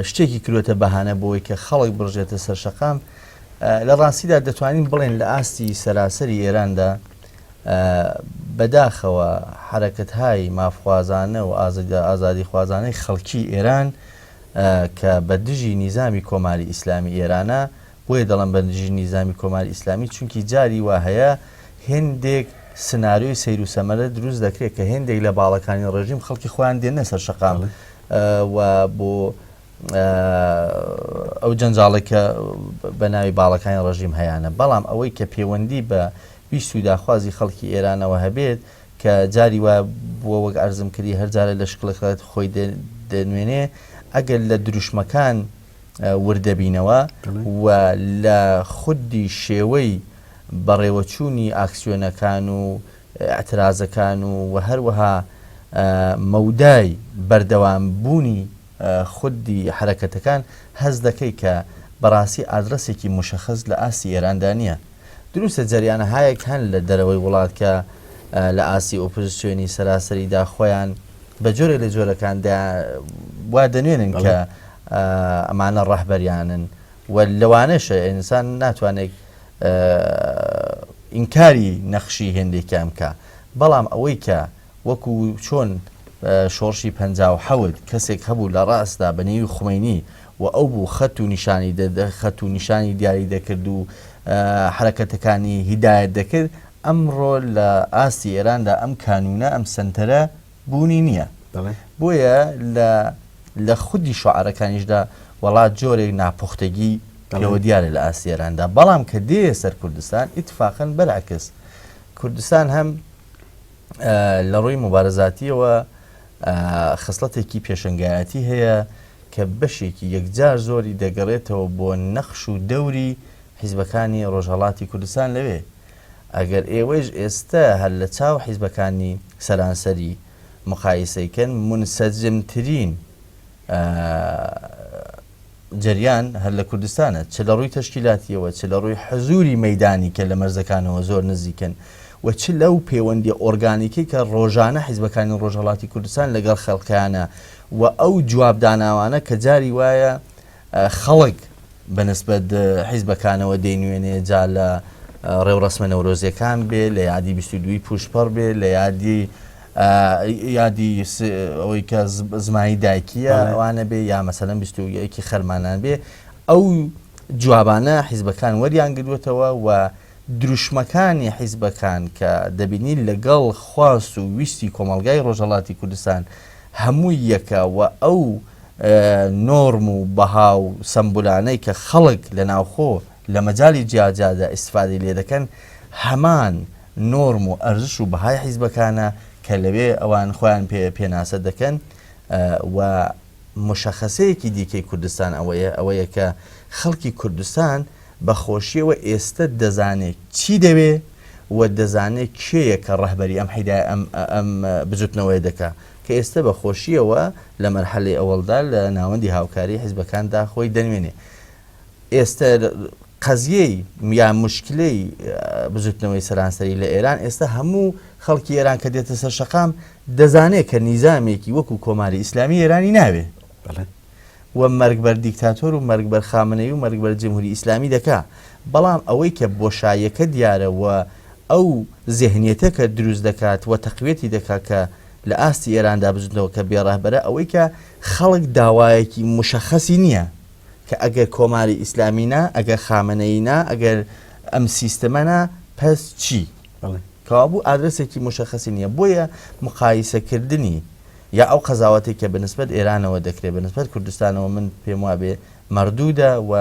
شتێکی کردوێتە بەهانە بۆی کە خەڵک بڕژێتە سەر شەقام لە ڕاستیدا دەتوانین بڵێن لە ئاستی سەراسەری ئێراندا بەداخەوە حەرەکەتهای مافخوازانە و ئازادیخوازانەی خەڵکی ئێران کە بە دژی نیزامی کۆماری ئیسلامی ئێرانە، بۆیە دەڵێم بە دژی نیزامی کۆماری ئیسلامی چونکی جاری وا هەیە هێندێک سناریۆی سەیر و سەمەرە دروست دەکرێت کە هێندێک لە باڵەکانی ڕێژیم خەڵکی خۆیان دێننە سەر شەقام و بۆ ئەو جەنجاڵێک کە بە ناوی باڵەکانی ڕژیم هەیانە بەڵام ئەوەی کە پەیوەندی بە ویست و داخوازی خەڵکی ئێرانەوە هەبێت کە جاری وایە بووە وەک عەرزم کردی هەر جارە لە شکڵێک خۆی دەنوێنێ ئەگەر لە دروشمەکان وردەبینەوە و لە خودی شێوەی بەڕێوەچوونی ئاکسیۆنەکان و ئیعترازەکان و و هەروەها مەودای بەردەوام بوونی خودی حەرەکەتەکان هەست دەکەی کە بەڕاستی ئادرەسێکی موشەخەس لە ئاستی ئێراندا نییە. دروستە جەریانەهایەک هەن لە دەرەوەی وڵات کە لە ئاستی ئۆپۆزیسیۆنی سەراسەریدا خۆیان بە جۆرێک لە جۆرەکان وا دەنوێنن کە ئەمانە ڕەهبەریانن و لەوانەشە ئینسان ناتوانێت ئینکاری نەخشی هێندێکیان بکە بەڵام ئەوەی کە وەکو چۆن شۆڕشی 57 کەسێک هەبوو لە ڕاستدا بە نێوی خومەینی و ئەو بوو خەت و نیشانی خەت و نیشانی دیاری دەکرد و حەرەکەتەکانی هیدایەت دەکرد، ئەمڕۆ لە ئاستی ئێراندا ئەم کانوونە، ئەم سەنتەرە بوونی نییە. بۆیە لە لە خودی شوعارەکانیشدا وەڵا جۆرێک ناپوختەگی پێوە دیارە لە ئاستی ئێراندا، بەڵام کە دێیە سەر کوردستان ئیتفاقەن بەرعکس کوردستان هەم لە ڕووی موبارزاتییەوە خسڵەتێکی پێشەنگایەتی هەیە کە بەشێکی یەکجار زۆری دەگەڕێتەوە بۆ نەخش و دەوری حیزبەکانی ڕۆژهەڵاتی کوردستان لەوێ. ئەگەر ئێوەیش ئێستە هەر لە چاو حیزبەکانی سەرانسەری مقایسەی کەن، مونسەجمترین جەریان هەر لە کوردستانە، چ لە ڕووی تەشکیلاتییەوە، چ لە ڕووی حزووری مەیدانی کە لە مەرزەکانەوە زۆر نزیکن و چ لەو پێوەندییە ئۆرگانیکەی کە ڕۆژانە حیزبەکانی ڕۆژهەڵاتی کوردستان لەگەڵ خەڵکیانە و ئەو جوابداناوانە کە جاری وایە خەڵک بە نسبەت حیزبەکانەوە دەینوێنێ جا لە ڕێوڕەسمە نەورۆزیەکان بێ لە یادی 22 پوشپەڕ بێ لە یادی. یادی ئەوەی کە زمانی دایکیە ئەوانە بێ یا مەسەلەن 21 خەرمانان بێ ئەو جوابانە حیزبەکان وەریان گردوێتەوە و دروشمەکانی حیزبەکان کە دەبینی لەگەڵ خواست و ویستی کۆمەڵگای ڕۆژهەڵاتی کوردستان هەمووی یەکە و ئەو نۆرم و بەها و سەمبولانەی کە خەڵک لە ناوخۆ لە مەجالی جیاجیادا ئیستفادەی لێ دەکەن هەمان نۆرم و ئەرزش و بەهای حیزبەکانە کە لەوێ ئەوان خۆیان پێ پێناسە دەکەن و مشەخەسەیەکی دیکەی کوردستان ئەوەیە ئەوەیە کە خەڵکی کوردستان بە خۆشیەوە ئێستە دەزانێ چی دەوێ و دەزانێ کێیە کە ڕەهبەری ئەم حیدایە ئەم ئەم بزوتنەوەیە دەکا کە ئێستە بە خۆشیەوە لە مەرحەلەی ئەوەڵدا لە ناوەندی هاوکاری حیزبەکاندا خۆی دەنوێنێ. ئێستە قەزیەی یا مشکلەی بزوتنەوەی سەرانسەری لە ئێران ئێستا هەموو خەڵکی ئێران کە دێتە سەر شەقام دەزانێت کە نیزامێکی وەکو کۆماری ئیسلامی ئێرانی ناوێ و مەرگ بەر دیکتاتۆر و مەرگ بەر خامنەی و مەرگ بەر جمهوری ئیسلامی دەکا بەڵام ئەوەی کە بۆشاییەکە دیارە و ئەو زێهنیەتە کە دروست دەکات و تەقویەتی دەکات کە لە ئاستی ئێراندا بزوتنەوە کە بێ ڕەهبەرە ئەوەی کە خەڵک داوایەکی مشەخەسی نییە کە ئەگەر کۆماری ئیسلامی نا، ئەگەر خامنەیی نا، ئەگەر ئەم سیستمە نا، پەس چی؟ کەوابوو ئادرەسێکی مشەخەسی نییە. بۆیە مقایسەکردنی یا ئەو قەزاوەتەی کە بە نسبەت ئێرانەوە دەکرێت، بە نسبەت کوردستانەوە من پێم وابێ مەردوودە و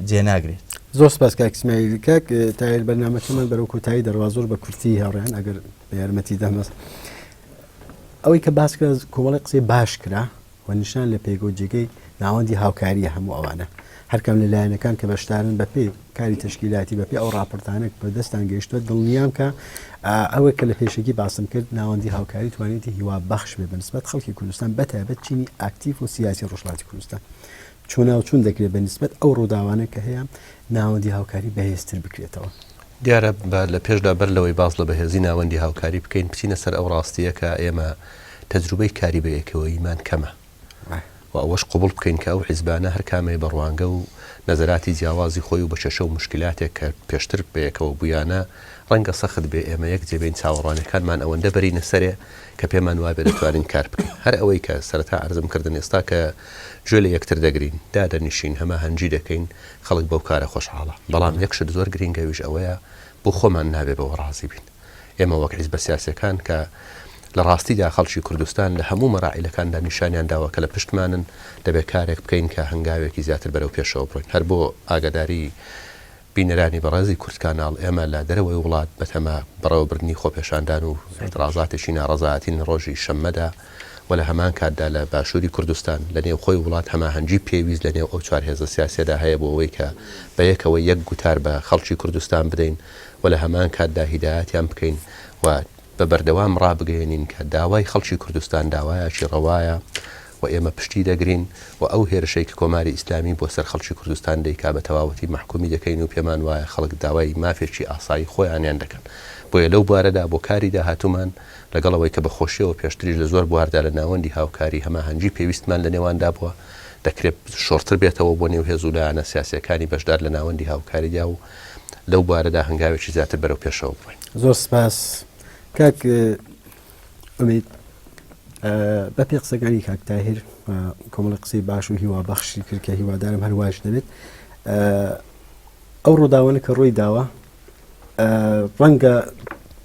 جێ ناگرێت. زۆر سپاس کاک ئیسماعیل. کاک تاهیر بەرنامەکەمان بەرەو کۆتایی دەڕوا، زۆر بە کورتی هاوڕێیان ئەگەر بە یارمەتی دەمەست ئەوەی کە باس کرا کۆمەڵی قسەی باش کرا و نیشان لە پێگە و جێگەی ناوەندی هاوکارییە هەموو ئەوانە هەرکام لە لایەنەکان کە بەشدارن بە پێی کاری تەشکیلاتی بە پێی ئەو ڕاپۆرتانە کە بە دەستان گەیشتووە دڵنیام کە ئەوەی کە لە پێشەکی باسم کرد ناوەندی هاوکاری توانیویەتی هیوا بەخش بێ بە نسبەت خەڵکی کوردستان بە تایبەت چینی ئاکتیڤ و سیاسی ڕۆژهەڵاتی کوردستان چۆناوچون دەکرێت بە نسبەت ئەو ڕووداوانە کە هەیە ناوەندی هاوکاری بەهێزتر بکرێتەوە. دیارە با لە پێشدا بەر لەوەی باس لە بەهێزی ناوەندی هاوکاری بکەین بچینە سەر ئەو ڕاستییە کە ئێمە تەجروبەی کاری بەیەکەوەییمان کەمە و ئەوەش قبوڵ بکەین کە ئەو حیزبانە هەر کامەی بە ڕوانگە و نەزەراتی جیاوازی خۆی و بە کێشە و موشکیلاتێک کە پێشتر بەیەکەوە بوویانە ڕەنگە سەخت بێ ئێمە یەک جێ بین چاوەڕوانیەکانمان ئەوەندە بەرینە سەرێ کە پێمان وابێ دەتوانین کار بکەین هەر ئەوەی کە سەرەتا عەرزم کردن ئێستا کە گوێ لە یەکتر دەگرین دادەنیشین هەماهەنگی دەکەین خەڵک بەو کارە خۆشحاڵە بەڵام یەک شت زۆر گرینگە ئەویش ئەوەیە بۆ خۆمان نابێ بەوە ڕازی بین ئێمە وەک حیزبە سیاسیەکان کە لە ڕاستیدا خەڵکی کوردستان لە هەموو مەراعیلەکاندا نیشانیان داوە کە لە پشتمانن دەبێ کارێک بکەین کە هەنگاوێکی زیاتر بەرەو پێشەوە بڕۆین هەر بۆ ئاگاداری بینەرانی بەڕێزی کوردکاناڵ ئێمە لە دەرەوەی وڵات بەتەما بەڕێوەبردنی خۆپێشاندان و ئیعتڕازاتێکی ناڕەزایەتین لە ڕۆژی شەممەدا و لە هەمان کاتدا لە باشووری کوردستان لە نێوخۆی وڵات هەماهەنگی پێویست لە نێو ئەو چوار هێزە سیاسیەدا هەیە بۆ ئەوەی کە بە یەکەوە یەک گوتار بە خەڵکی کوردستان بدەین و لە هەمان کاتدا هیدایەتیان بکەین و بە بەردەوام ڕابگەیەنین کە داوای خەڵکی کوردستان داوایەکی ڕەوایە و ئێمە پشتی دەگرین و ئەو هێرشەی کە کۆماری ئیسلامی بۆ سەر خەڵکی کوردستان دەیکا بە تەواوەتی مەحکوومی دەکەین و پێمان وایە خەڵک داوای مافێکی ئاسایی خۆیانیان دەکەن. بۆیە لەو بوارەدا بۆ کاری داهاتوومان لەگەڵ ئەوەی کە بە خۆشییەوە پێشتریش لە زۆر بواردا لە ناوەندی هاوکاری هەماهەنگی پێویستمان لە نێواندا بووە دەکرێ شۆڕتر بێتەوە بۆ نێو هێز و لایەنە سیاسییەکانی بەشدار لە ناوەندی هاوکاریدا و لەو بوارەدا هەنگاوێکی زیاتر بەرەو پێشەوە بڕۆین. زۆر سپاس کاک ئومید بە پێ قسەکانی کاک تاهیر کۆمەڵی قسەی باش و هیوا بەخشی کرد کە هیوادارم هەر واش دەبێت ئەو ڕووداوانە کە ڕووی داوە ڕەنگە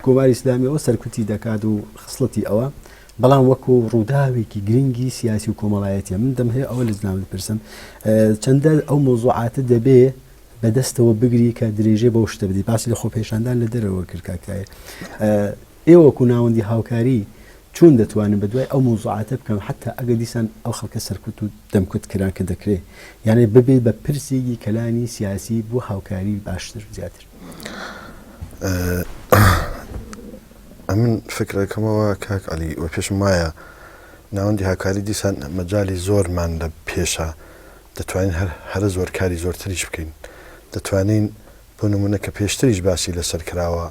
کۆماری ئیسلامیەوە سەرکوتی دەکات و خسڵەتی ئەوە بەڵام وەکو ڕووداوێکی گرنگی سیاسی و کۆمەڵایەتیە من دەم هەیە ئەوە لە جنابت پرسم چەندە ئەو مۆزوعاتە دەبێ بەدەستەوە بگری کە درێژەی بەو شتە بدەی باسی لە خۆپێشاندان لە دەرەوە کرد کاک تاهیر ئێوە وەکو ناوەندی هاوکاری چۆن دەتوانن بە دوای ئەو مەوزوعاتە بکەن حتا ئەگەر دیسان ئەو خەڵکە سەرکوت و دەمکوت کران کە دەکرێ یانێ ببێت بە پرسێکی کەلانی سیاسی بۆ هاوکاری باشتر و زیاتر. ئەمن فکرەکەمەوە کاک عەلی و پێشم وایە ناوەندی هاوکاری دیسان مەجالی زۆرمان لە پێشە دەتوانین هەر هەرە زۆر کاری زۆرتریش بکەین دەتوانین بۆ نمونە کە پێشتریش باسی لەسەر کراوە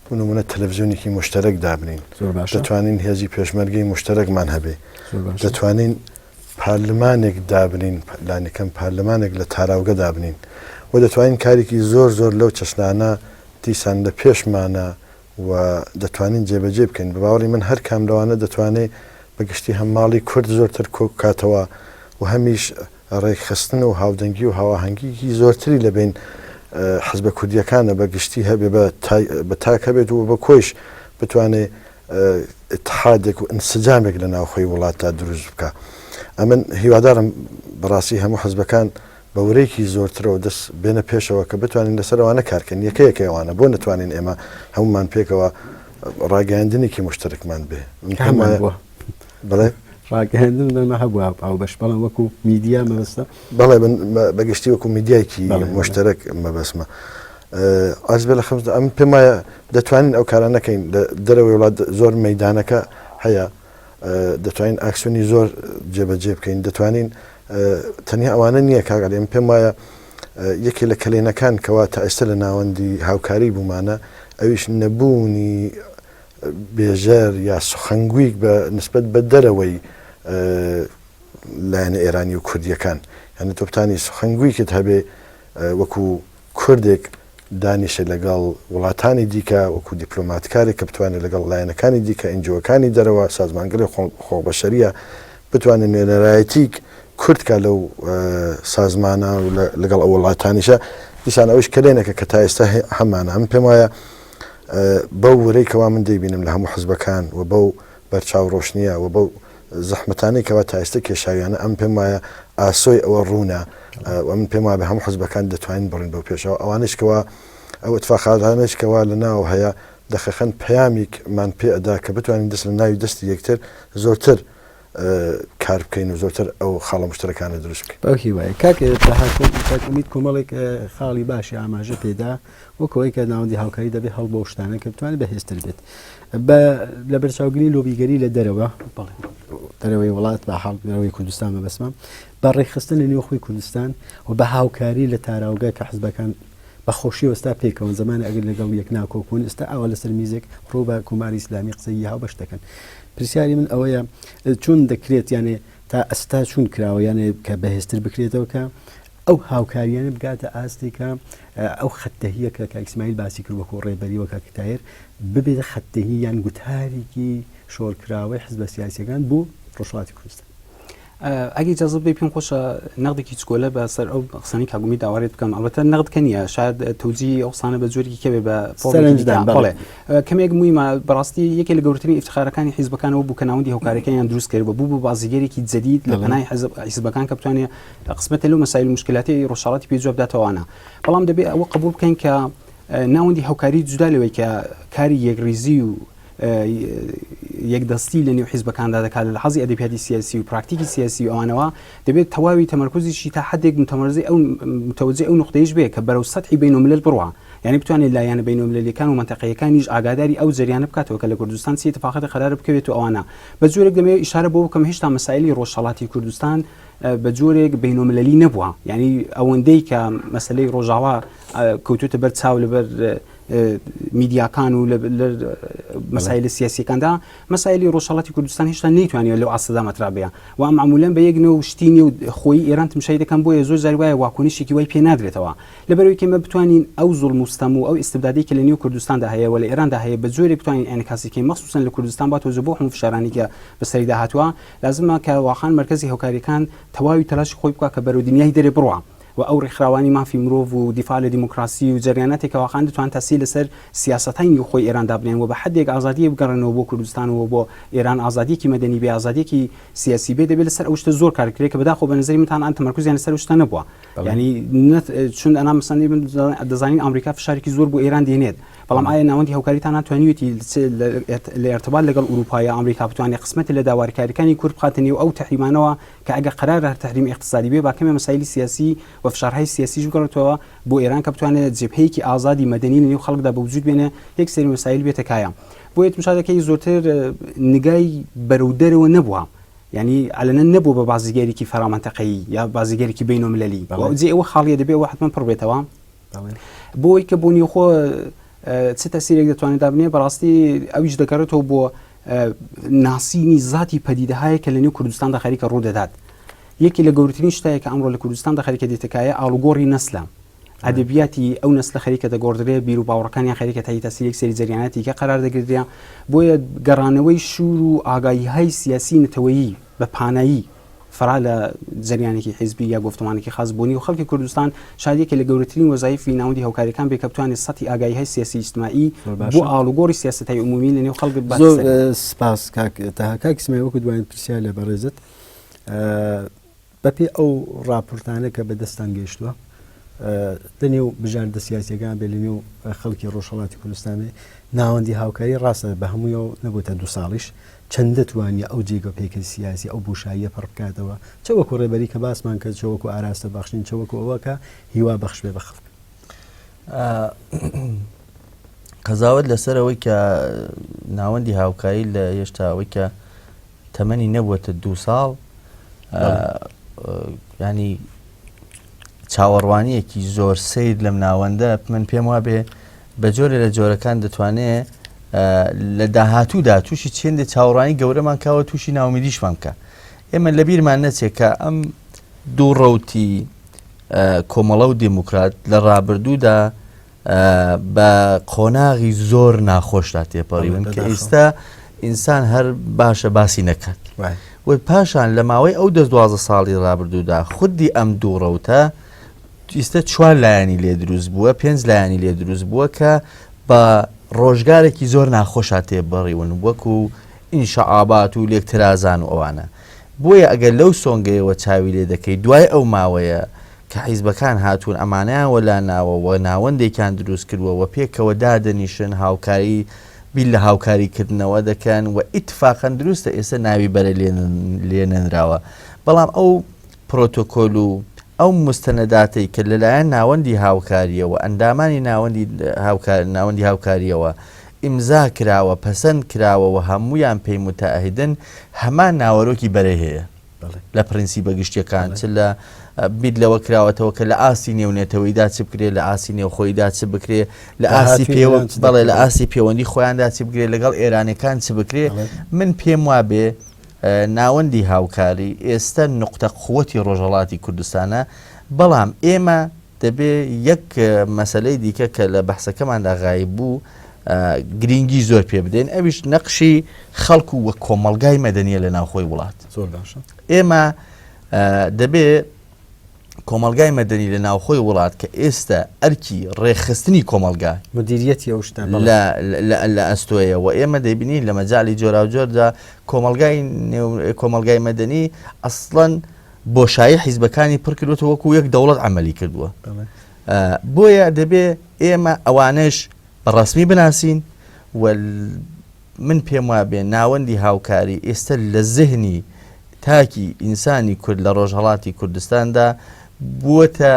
بۆ نمونە تەلەفزیۆنێکی مشتەرەک دابنین دەتوانین هێزی پێشمەرگەی مشتەرەکمان هەبێ دەتوانین پارلمانێک دابنین لانیکەم پارلمانێک لە تاراوگە دابنین و دەتوانین کارێکی زۆر زۆر لەو چەشنانە دیسان لە پێشمانە. و دەتوانین جێبەجێ بکەین. بە باوەڕی من هەر کام لەوانە دەتوانێ بە گشتی هەم ماڵی کورد زۆرتر کۆ بکاتەوە و هەمیش ڕێکخستن و هاودەنگی و هاواهەنگیی زۆرتری لە بەین حزبە کوردییەکانە بە گشتی هەبێ بە تاک هەبێت و بە کۆیش بتوانێ ئیتحادێک و ئینسجامێک لە ناوخۆی وڵاتدا دروست بکا. ئەمن هیوادارم بەڕاستی هەموو حزبەکان بە ورەیەکی زۆرترەوە دەست بێنە پێشەوە کە بتوانین لەسەر ئەوانە کار کەین، یەکە یەکەی ئەوانە، بۆ نەتوانین ئێمە هەموومان پێکەوە ڕاگەیاندنێکی موشتەرەکمان بێ؟ من پێم هەمان وایە بووە. بەڵێ؟ ڕاگەیاندن بەمە هەبووە هاوبەش، بەڵام وەکوو میدیا مەبەستە؟ بەڵێ من بە گشتی وەکوو میدیایەکی بەڵێ، بەڵێ. موشتەرەک مەبەستمە. عەرز بێ لە خەمتدا ئەمن پێم وایە دەتوانین ئەو کارانە کەین، لە دەرەوەی وڵات زۆر مەیدانەکە هەیە، دەتوانین ئاکسیۆنی زۆر جێبەجێ بکەین، دەتوانین تەنیا ئەوانە نییە کاک عەلی، من پێم وایە یەکێ لە کەلێنەکان کەوا تا ئێستا لە ناوەندی هاوکاری بوومانە ئەویش نەبوونی بێژەر یا سوخەنگویک بە نسبەت بە دەرەوەی لایەنە ئێرانی و کوردیەکان یعنی تۆ بتانی سوخەنگویکت هەبێ وەکو کوردێک دانیشێ لەگەڵ وڵاتانی دیکە، وەکو دیپلۆماتکارێک کە بتوانێت لەگەڵ لایەنەکانی دیکە، ئینجۆەکانی دەرەوە، سازمانگەلی حقوق بەشەریە بتوانێت نوێنەرایەتی کورد کا لەو سازمانە و لەگەڵ ئەو وڵاتانیشە، دیسان ئەویش کەلێنێکە کە تا ئێستا هەمانە. من پێم وایە بەو ورەی کەوا من دەیبینم لە هەموو حزبەکان و بەو بەرچاو ڕۆشنیە و بەو زەحمەتانەی کەوا تا ئێستا کێشاویانە ئەمن پێم وایە ئاسۆی ئەوە ڕوونە و ئەمن پێم وابێ هەموو حزبەکان دەتوانین بڕین بەو پێشەوە ئەوانەش کەوا ئەو ئتفاقاتانەش کەوا لە ناو هەیە دەقیقەن پەیامیکمان پێ ئەدا کە بتوانین دەست لە ناوی دەستی یەکتر زۆرتر کار بکەین و زۆرتر ئەو خاڵە مشتەرەکانە دروست بکەین. بەو هیوایە کاک تەها کاک ئومید کۆمەڵێک خاڵی باشی ئاماژە پێدا وەک ئەوەی کە ناوەندی هاوکاری دەبێت هەڵ بۆ شتانە کە بتوانێت بەهێزتر بێت بە لەبەرچاوگری لۆبیگەری لە دەرەوە دەرەوەی وڵات بە حاڵ دەرەوەی کوردستان مەبەستمە بە ڕێکخستن لە نێوخۆی کوردستان و بە هاوکاری لە تاراوگە کە حزبەکان بە خۆشی وەستا پێکەوەن زمانە ئەگەر لەگەڵ یەک ناکۆکبوون ئێستا ئاوا لەسەر میزێک ڕوو بە کۆماری ئیسلامی قسەی هاوبەش دەکەن پرسیاری من ئەوەیە چون دەکرێت یانێ تا ئەستا چون کراوە یانێ کە بەهێزتر بکرێتەوە کە ئەو هاوکاریانە بگاتە ئاستێکە ئەو خەتدەهیە کە کاک ئیسماعیل باسی کرد وەکو ڕێبەری و کاک تاهیر ببێتە خەتدەهی یان گوتارێکی شۆڕکراوەی حزبە سیاسیەکان بۆ ڕۆژهەڵاتی کوردستان. ئەگەر ئیجازە بدەی پێم خۆشە نەقدێکی چکۆلە بە سەر ئەو قسانەی کاک ئومید داوارێت بکەم ئەڵبەتە نەقد کە نییە شاید تەوجیهی ئەو قسانە بە جۆرێکی کە بێ بە فۆرمێکی دیکە. سەرنجدان بەڵێ. بەڵێ کەمێک مویمە بەڕاستی یەکێ لە گەورەترین ئیفتخارەکانی حیزبەکانەوە بوو کە ناوەندی هاوکاریەکانیان دروست کرد و بوو بە بازیگەرێکی جەدید لە بەڵێ. پەنای حزب حیزبەکان کە بتوانێ قسمەتە لەو مەسایل و موشکیلاتەی ڕۆژهەڵاتی پێ جواب داتەوانە بەڵام دەبێ ئەوە قبوڵ بکەین کە ناوەندی هاوکاری جودا لەوەی کە کاری یەکڕیزی و یەکدەستی لە نێو حیزبەکاندا دەکات لە حەزی ئەدەبیاتی سیاسی و پراکتیکی سیاسی و ئەوانەوە دەبێت تەواوی تەمەرکوزیشی تا حدێک متەمەرزی ئەو متەوجه ئەو نقطەیش بێ کە بەرەو سەتحی بینوملل بڕوا یعنی بتوانێت لایەنە بینومللیەکان و مەنتەقەیەکانیش ئاگاداری ئەو جەریانە بکاتەوە کە لە کوردستان چی اتفاقات قەرارە بکەوێت و ئەوانە بە جۆرێک دەمەوێت ئیشارە بۆ بکەم هێشتا مەسایلی ڕۆژهەڵاتی کوردستان بە جۆرێک بینومللی نەبووە یعنی ئەوەندەی کە مەسلەی ڕۆژاوا کەوتوتە بەر چاو لەبەر میدیاکان و لە مەسایلە سیاسیەکاندا مەسایلی ڕۆژهەڵاتی کوردستان هێشتا نەیتوانیوە لەو ئاستەدا مەترا بێ و ئەم معمولەن بە یەک نەو شتی نێو خۆی ئێران تمشای دەکەن بۆیە زۆر جاری وایە واکۆنیشێکی وای پێ نادرێتەوە لەبەرەوەی کە ئێمە بتوانین ئەو زوڵم و ستەم و ئەو ئیستبدادەی کە لە نێو کوردستاندا هەیە و لە ئێراندا هەیە بە جۆرێک بتوانین ئینعکاسی کەین مەخسوسەن لە کوردستان با تۆزە بۆ هەموو فشارانی کە بەسەریدا هاتووە لازمە کە واقعا مەرکەزی هاوکاریەکان تەواوی تەلاشی خۆی بکا کە بەرەو دنیای دەرێ بڕوا و ئەو ڕێکخراوانی مافی مرۆڤ و دیفاع لە دیموکراسی و جەریاناتێک کە واقعا دەتوان تاسیر لەسەر سیاسەتای نیوخۆی ئێران دابنێن و بە حەدێک ئازادییەک بگەڕێنەوە بۆ کوردستان و بۆ ئێران ئازادییەکی مەدەنی بێ ئازادییەکی سیاسی بێ دەبێ لەسەر ئەو شتە زۆر کار بکرێ کە بەداخەوە بە نەزەری من تا ئەلان تەمەرکوزیان لەسەر ئەو شتە نەبووە یانی چون ئەنا مەسەن دەزانین ئامریکا فشارێکی زۆر بۆ ئێران دێنێت بەڵام ئایا ناوەندی هاوکاریتان ناتوانیوێتی لە ئێرتباط لەگەڵ ئورووپا یا ئامریکا بتوانێت قسمەتی لە داوارکاریەکانی کورد بخاتە نێو ئەو تەحریمانەوە کە ئەگەر قەرارە هەر تەحریم ئیقتسادی بێ با کەمێ مەسایلی سیاسی و فشارهای سیاسیش بگەڕێتەوە بۆ ئێران کە بتوانێت جبهەیەکی ئازادی مەدەنی لە نێو خەڵکدا بە وجود بێنێ یەک سەری مەسایل بێتە کایە بۆیە تمشا دەکەی زۆرتر نگای بەرەو دەرەوە نەبووە یعنی عەلەنەن نەبووە بە بازیگەرێکی فەرامەنتەقەیی یا بازیگەرێکی بەینۆملەلی جێ ئەوە خاڵیە دەبێ ئەوە حتمما پڕ بێتەوە بۆی کە بۆ نیوخۆ چ تەسیرێک دەتوانێت دابنێ بەڕاستی ئەویش دەگەڕێتەوە بۆ ناسینی زاتی پەدیدەهایە کە لە نێو کوردستاندا خەریکە ڕوو دەدات. یەکێ لە گەورەترین شتایە کە ئەمڕۆ لە کوردستاندا خەریکە دێتە کایە ئاڵوگۆڕی نەسلە. ئەدەبیاتی ئەو نەسلە خەریکە دەگۆڕدرێ، بیر و باوەڕەکانیان خەریکە تحت تاثیر یەک سەری جەریاناتی کە قەرار دەگردرێ، بۆیە گەڕانەوەی شوور و ئاگاییهای سیاسی نەتەوەیی بە پانایی فەرا لە جەریانێکی حیزبی یا گۆفتمانێکی خاس بۆ نیو خەڵکی کوردستان شاید یەکێ لە گەورەترین وەزایفی ناوەندی هاوکاریەکان بێ کە بتوانێ سەتی ئاگاییهای سیاسی ئیجتماعی بۆ ئاڵوگۆڕی سیاسەتهای عمومی لە نێو خەڵک بباتە زۆر سەر. سپاس کاک تەها. کاک ئیسماعیل وەکوو دوایین پرسیار لە بەڕێزت بەپێی ئەو ڕاپۆرتانە کە بە دەستتان گەیشتووە لە نێو بژاردە سیاسیەکان بێ لە نێو خەڵکی ڕۆژهەڵاتی کوردستان بێ ناوەندی هاوکاری ڕاستە بە هەموویەوە نەبووتە دو ساڵیش چەندە توانیە ئەو جێگە پێکەی سیاسی ئەو بۆشاییە پڕ بکاتەوە چە وەکو ڕێبەری کە باسمان کرد چە وەکو ئاراستە بەخشین چە وەکو ئەوە کە هیوا بەخش بێ بە خەڵک. قەزاوەت لەسەر ئەوەی کە ناوەندی هاوکاری لە هێشتا ئەوەی کە تەمەنی نەبووەتە دوو ساڵ ینی چاوەڕوانیەکی زۆر سیر لەم ناوەندە من پێم وابێ بە جۆرێ لە جۆرەکان دەتوانێ لە داهاتوودا تووشی چێندێ چاوەڕوانی گەورەمان کاوە تووشی ناومیدیشمان بکە ئێمە لەبیرمان نەچێت کە ئەم دوو ڕەوتی کۆمەڵە و دیموکرات لە ڕابردوودا بە قۆناغی زۆر ناخۆشدا تێپەڕیون کە ئێستا ئینسان هەر باشە باسی نەکات و پاشان لە ماوەی ئەو دە 12 ساڵی ڕابردوودا خودی ئەم دوو ڕەوتە ئیستە چوار لایەنی لێ دروست بووە پێنج لایەنی لێ دروست بووە کە بە ڕۆژگارێکی زۆر ناخۆشا تێبڕیون وەکو ئینشعابات و لێکترازان و ئەوانە بۆیە ئەگەر لەو سۆنگەیەوە چاوی لێ دەکەی دوای ئەو ماوەیە کە حیزبەکان هاتوون ئەمانەیان وەلا ناوە و ناوەندێکیان دروست کردووە و پێکەوە دادەنیشن هاوکاری بیر لە هاوکاری کردنەوە دەکەن و ئیتفاقەن دروستە ئێستا ناوی بەرە لێ نەنراوە بەڵام ئەو پرۆتۆکۆل و ئەو موستەنەداتەی کە لەلایەن ناوەندی هاوکارییەوە ئەندامانی ناوەندی هاوکار ناوەندی هاوکارییەوە ئیمزا کراوە پەسەند کراوە و هەموویان پێی موتەئەهیدن هەمان ناوەرۆکی بەرەی هەیە لە پرنسیبە گشتیەکان چ لە بیر لەوە کراوەتەوە کە لە ئاستی نێونەتەوەیدا چ بکرێ لە ئاستی نێوخۆیدا چ بکرێ لە ئاستی پێوە بەڵێ لە ئاستی پەیوەندی خۆیاندا چ بکرێ لەگەڵ ئێرانەکان چ بکرێ من پێم وابێ ناوەندی هاوکاری ئێستە نوقتە قوتی ڕۆژهەڵاتی کوردستانە، بەڵام ئێمە دەبێ یەک مەسەلەی دیکە کە لە بەحسەکەماندا غایب بوو گرینگی زۆر پێ بدەین ئەویش نەقشی خەڵک و وە کۆمەڵگای مەدەنیە لە ناوخۆی وڵات. زۆر باشە. ئێمە دەبێ کۆمەڵگای مەدەنی لە ناوخۆی وڵات کە ئێستا ئەرکی ڕێکخستنی کۆمەڵگا مدیریەتی ئەو شتە بەڵێ. لە لە لە ئەستۆیە و ئێمە دەیبینین لە مەجالی جۆراوجۆردا کۆمەڵگای نێو کۆمەڵگای مەدەنی ئەسڵەن بۆشایی حیزبەکانی پڕ کردووەتەوە وەکوو یەک دەوڵەت عەمەلی کردووە. بەڵێ. بۆیە دەبێ ئێمە ئەوانەش بە ڕەسمی بناسین و من پێم وابێ ناوەندی هاوکاری ئێستە لە زهنی تاکی ئینسانی کورد لە ڕۆژهەڵاتی کوردستاندا بووەتە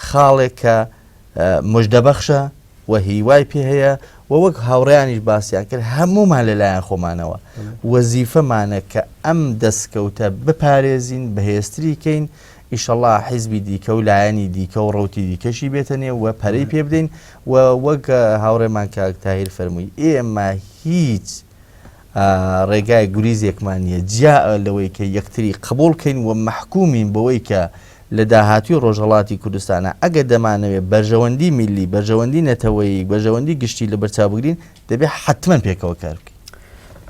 خاڵێک کە مژدەبەخشە و هیوای پێ هەیە و وەک هاوڕێیانیش باسیان کرد هەموومان لەلایەن خۆمانەوە وەزیفەمانە کە ئەم دەستکەوتە بپارێزین بەهێزتری کەین ئیشەڵا حیزبی دیکە و لایەنی دیکە و ڕەوتی دیکەشی بێتە نێو و پەرەی پێ بدەین و وەک هاوڕێمان کاک تاهیر فەرمووی ئێمە هیچ ڕێگای گوریزێکمان نییە جیا لەوەی کە یەکتری قبوڵ کەین و مەحکومین بەوەی کە لە داهاتووی ڕۆژهەڵاتی کوردستانە ئەگەر دەمانەوێت بەرژەوەندی میللی، بەرژەوەندی نەتەوەیی، بەرژەوەندی گشتی لەبەرچاو بگرین دەبێت حەتمەن پێکەوە کار بکەین.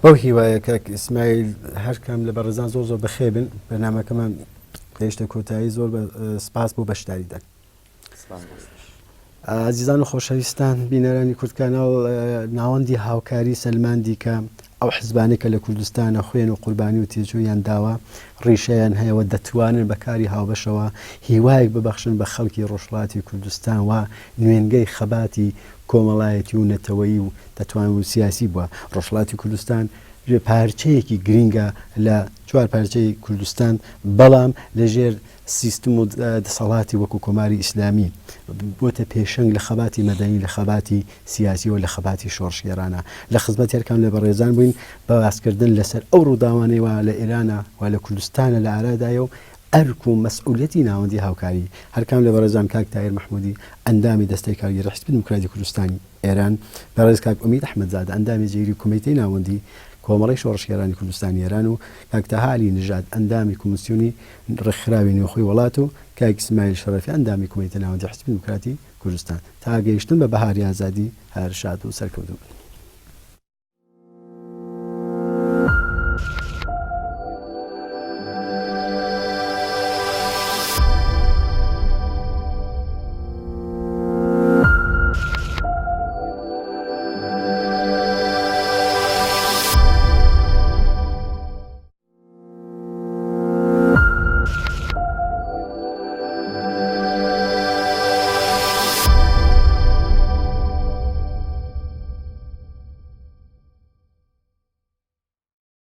بەو هیوایە کاک ئیسماعیل هەر کام لە بەڕێزان زۆر زۆر بەخێر بن بەرنامەکەمان گەیشتە کۆتایی زۆر بە سپاس بۆ بەشداریتان. ئازیزان و خۆشەویستان بینەرانی کوردکاناڵ ناوەندی هاوکاری سەلماندی کە ئەو حزبانەی کە لە کوردستانە خوێن و قوربانی و تێچوویان داوە ڕیشەیان هەیە و دەتوانن بە کاری هاوبەشەوە هیوایەک ببەخشن بە خەڵکی ڕۆژهەڵاتی کوردستان و نوێنگەی خەباتی کۆمەڵایەتی و نەتەوەیی و دەتوان و سیاسی بووە ڕۆژهەڵاتی کوردستان پارچەیەکی گرینگە لە چوار پارچەی کوردستان بەڵام لەژێر سیستم و دەسەڵاتی وەکو کۆماری ئیسلامی بۆتە پێشەنگ لە خەباتی مەدەنی، لە خەباتی سیاسی و لە خەباتی شۆڕشگێڕانە. لە خزمەتی هەرکام لە بەڕێزان بووین بە باسکردن لەسەر ئەو ڕووداوانەی وا لە ئێرانە و لە کوردستانە لە ئارادایە و ئەرک و مەسئولیەتی ناوەندی هاوکاری هەرکام لە بەڕێزان کاک تاهیر مەحموودی ئەندامی دەستەی کارگێڕی حیزبی دیموکراتی کوردستانی ئێران، بەڕێز کاک ئومید ئەحمەدزادە ئەندامی جێگری کومیتەی ناوەندی کۆمەڵەی شۆڕشگێڕانی کوردستانی ئێران و کاک تەها عەلی نژاد ئەندامی کومیسیۆنی ڕێکخراوی نێوخۆی وڵات و کاک ئیسماعیل شەڕەفی ئەندامی کومیتە ناوەندی حیزبی دیموکراتی. کوردستان. تا گەیشتن بە بەهاری ئازادی هەر شاد و سەرکەوتوو بن.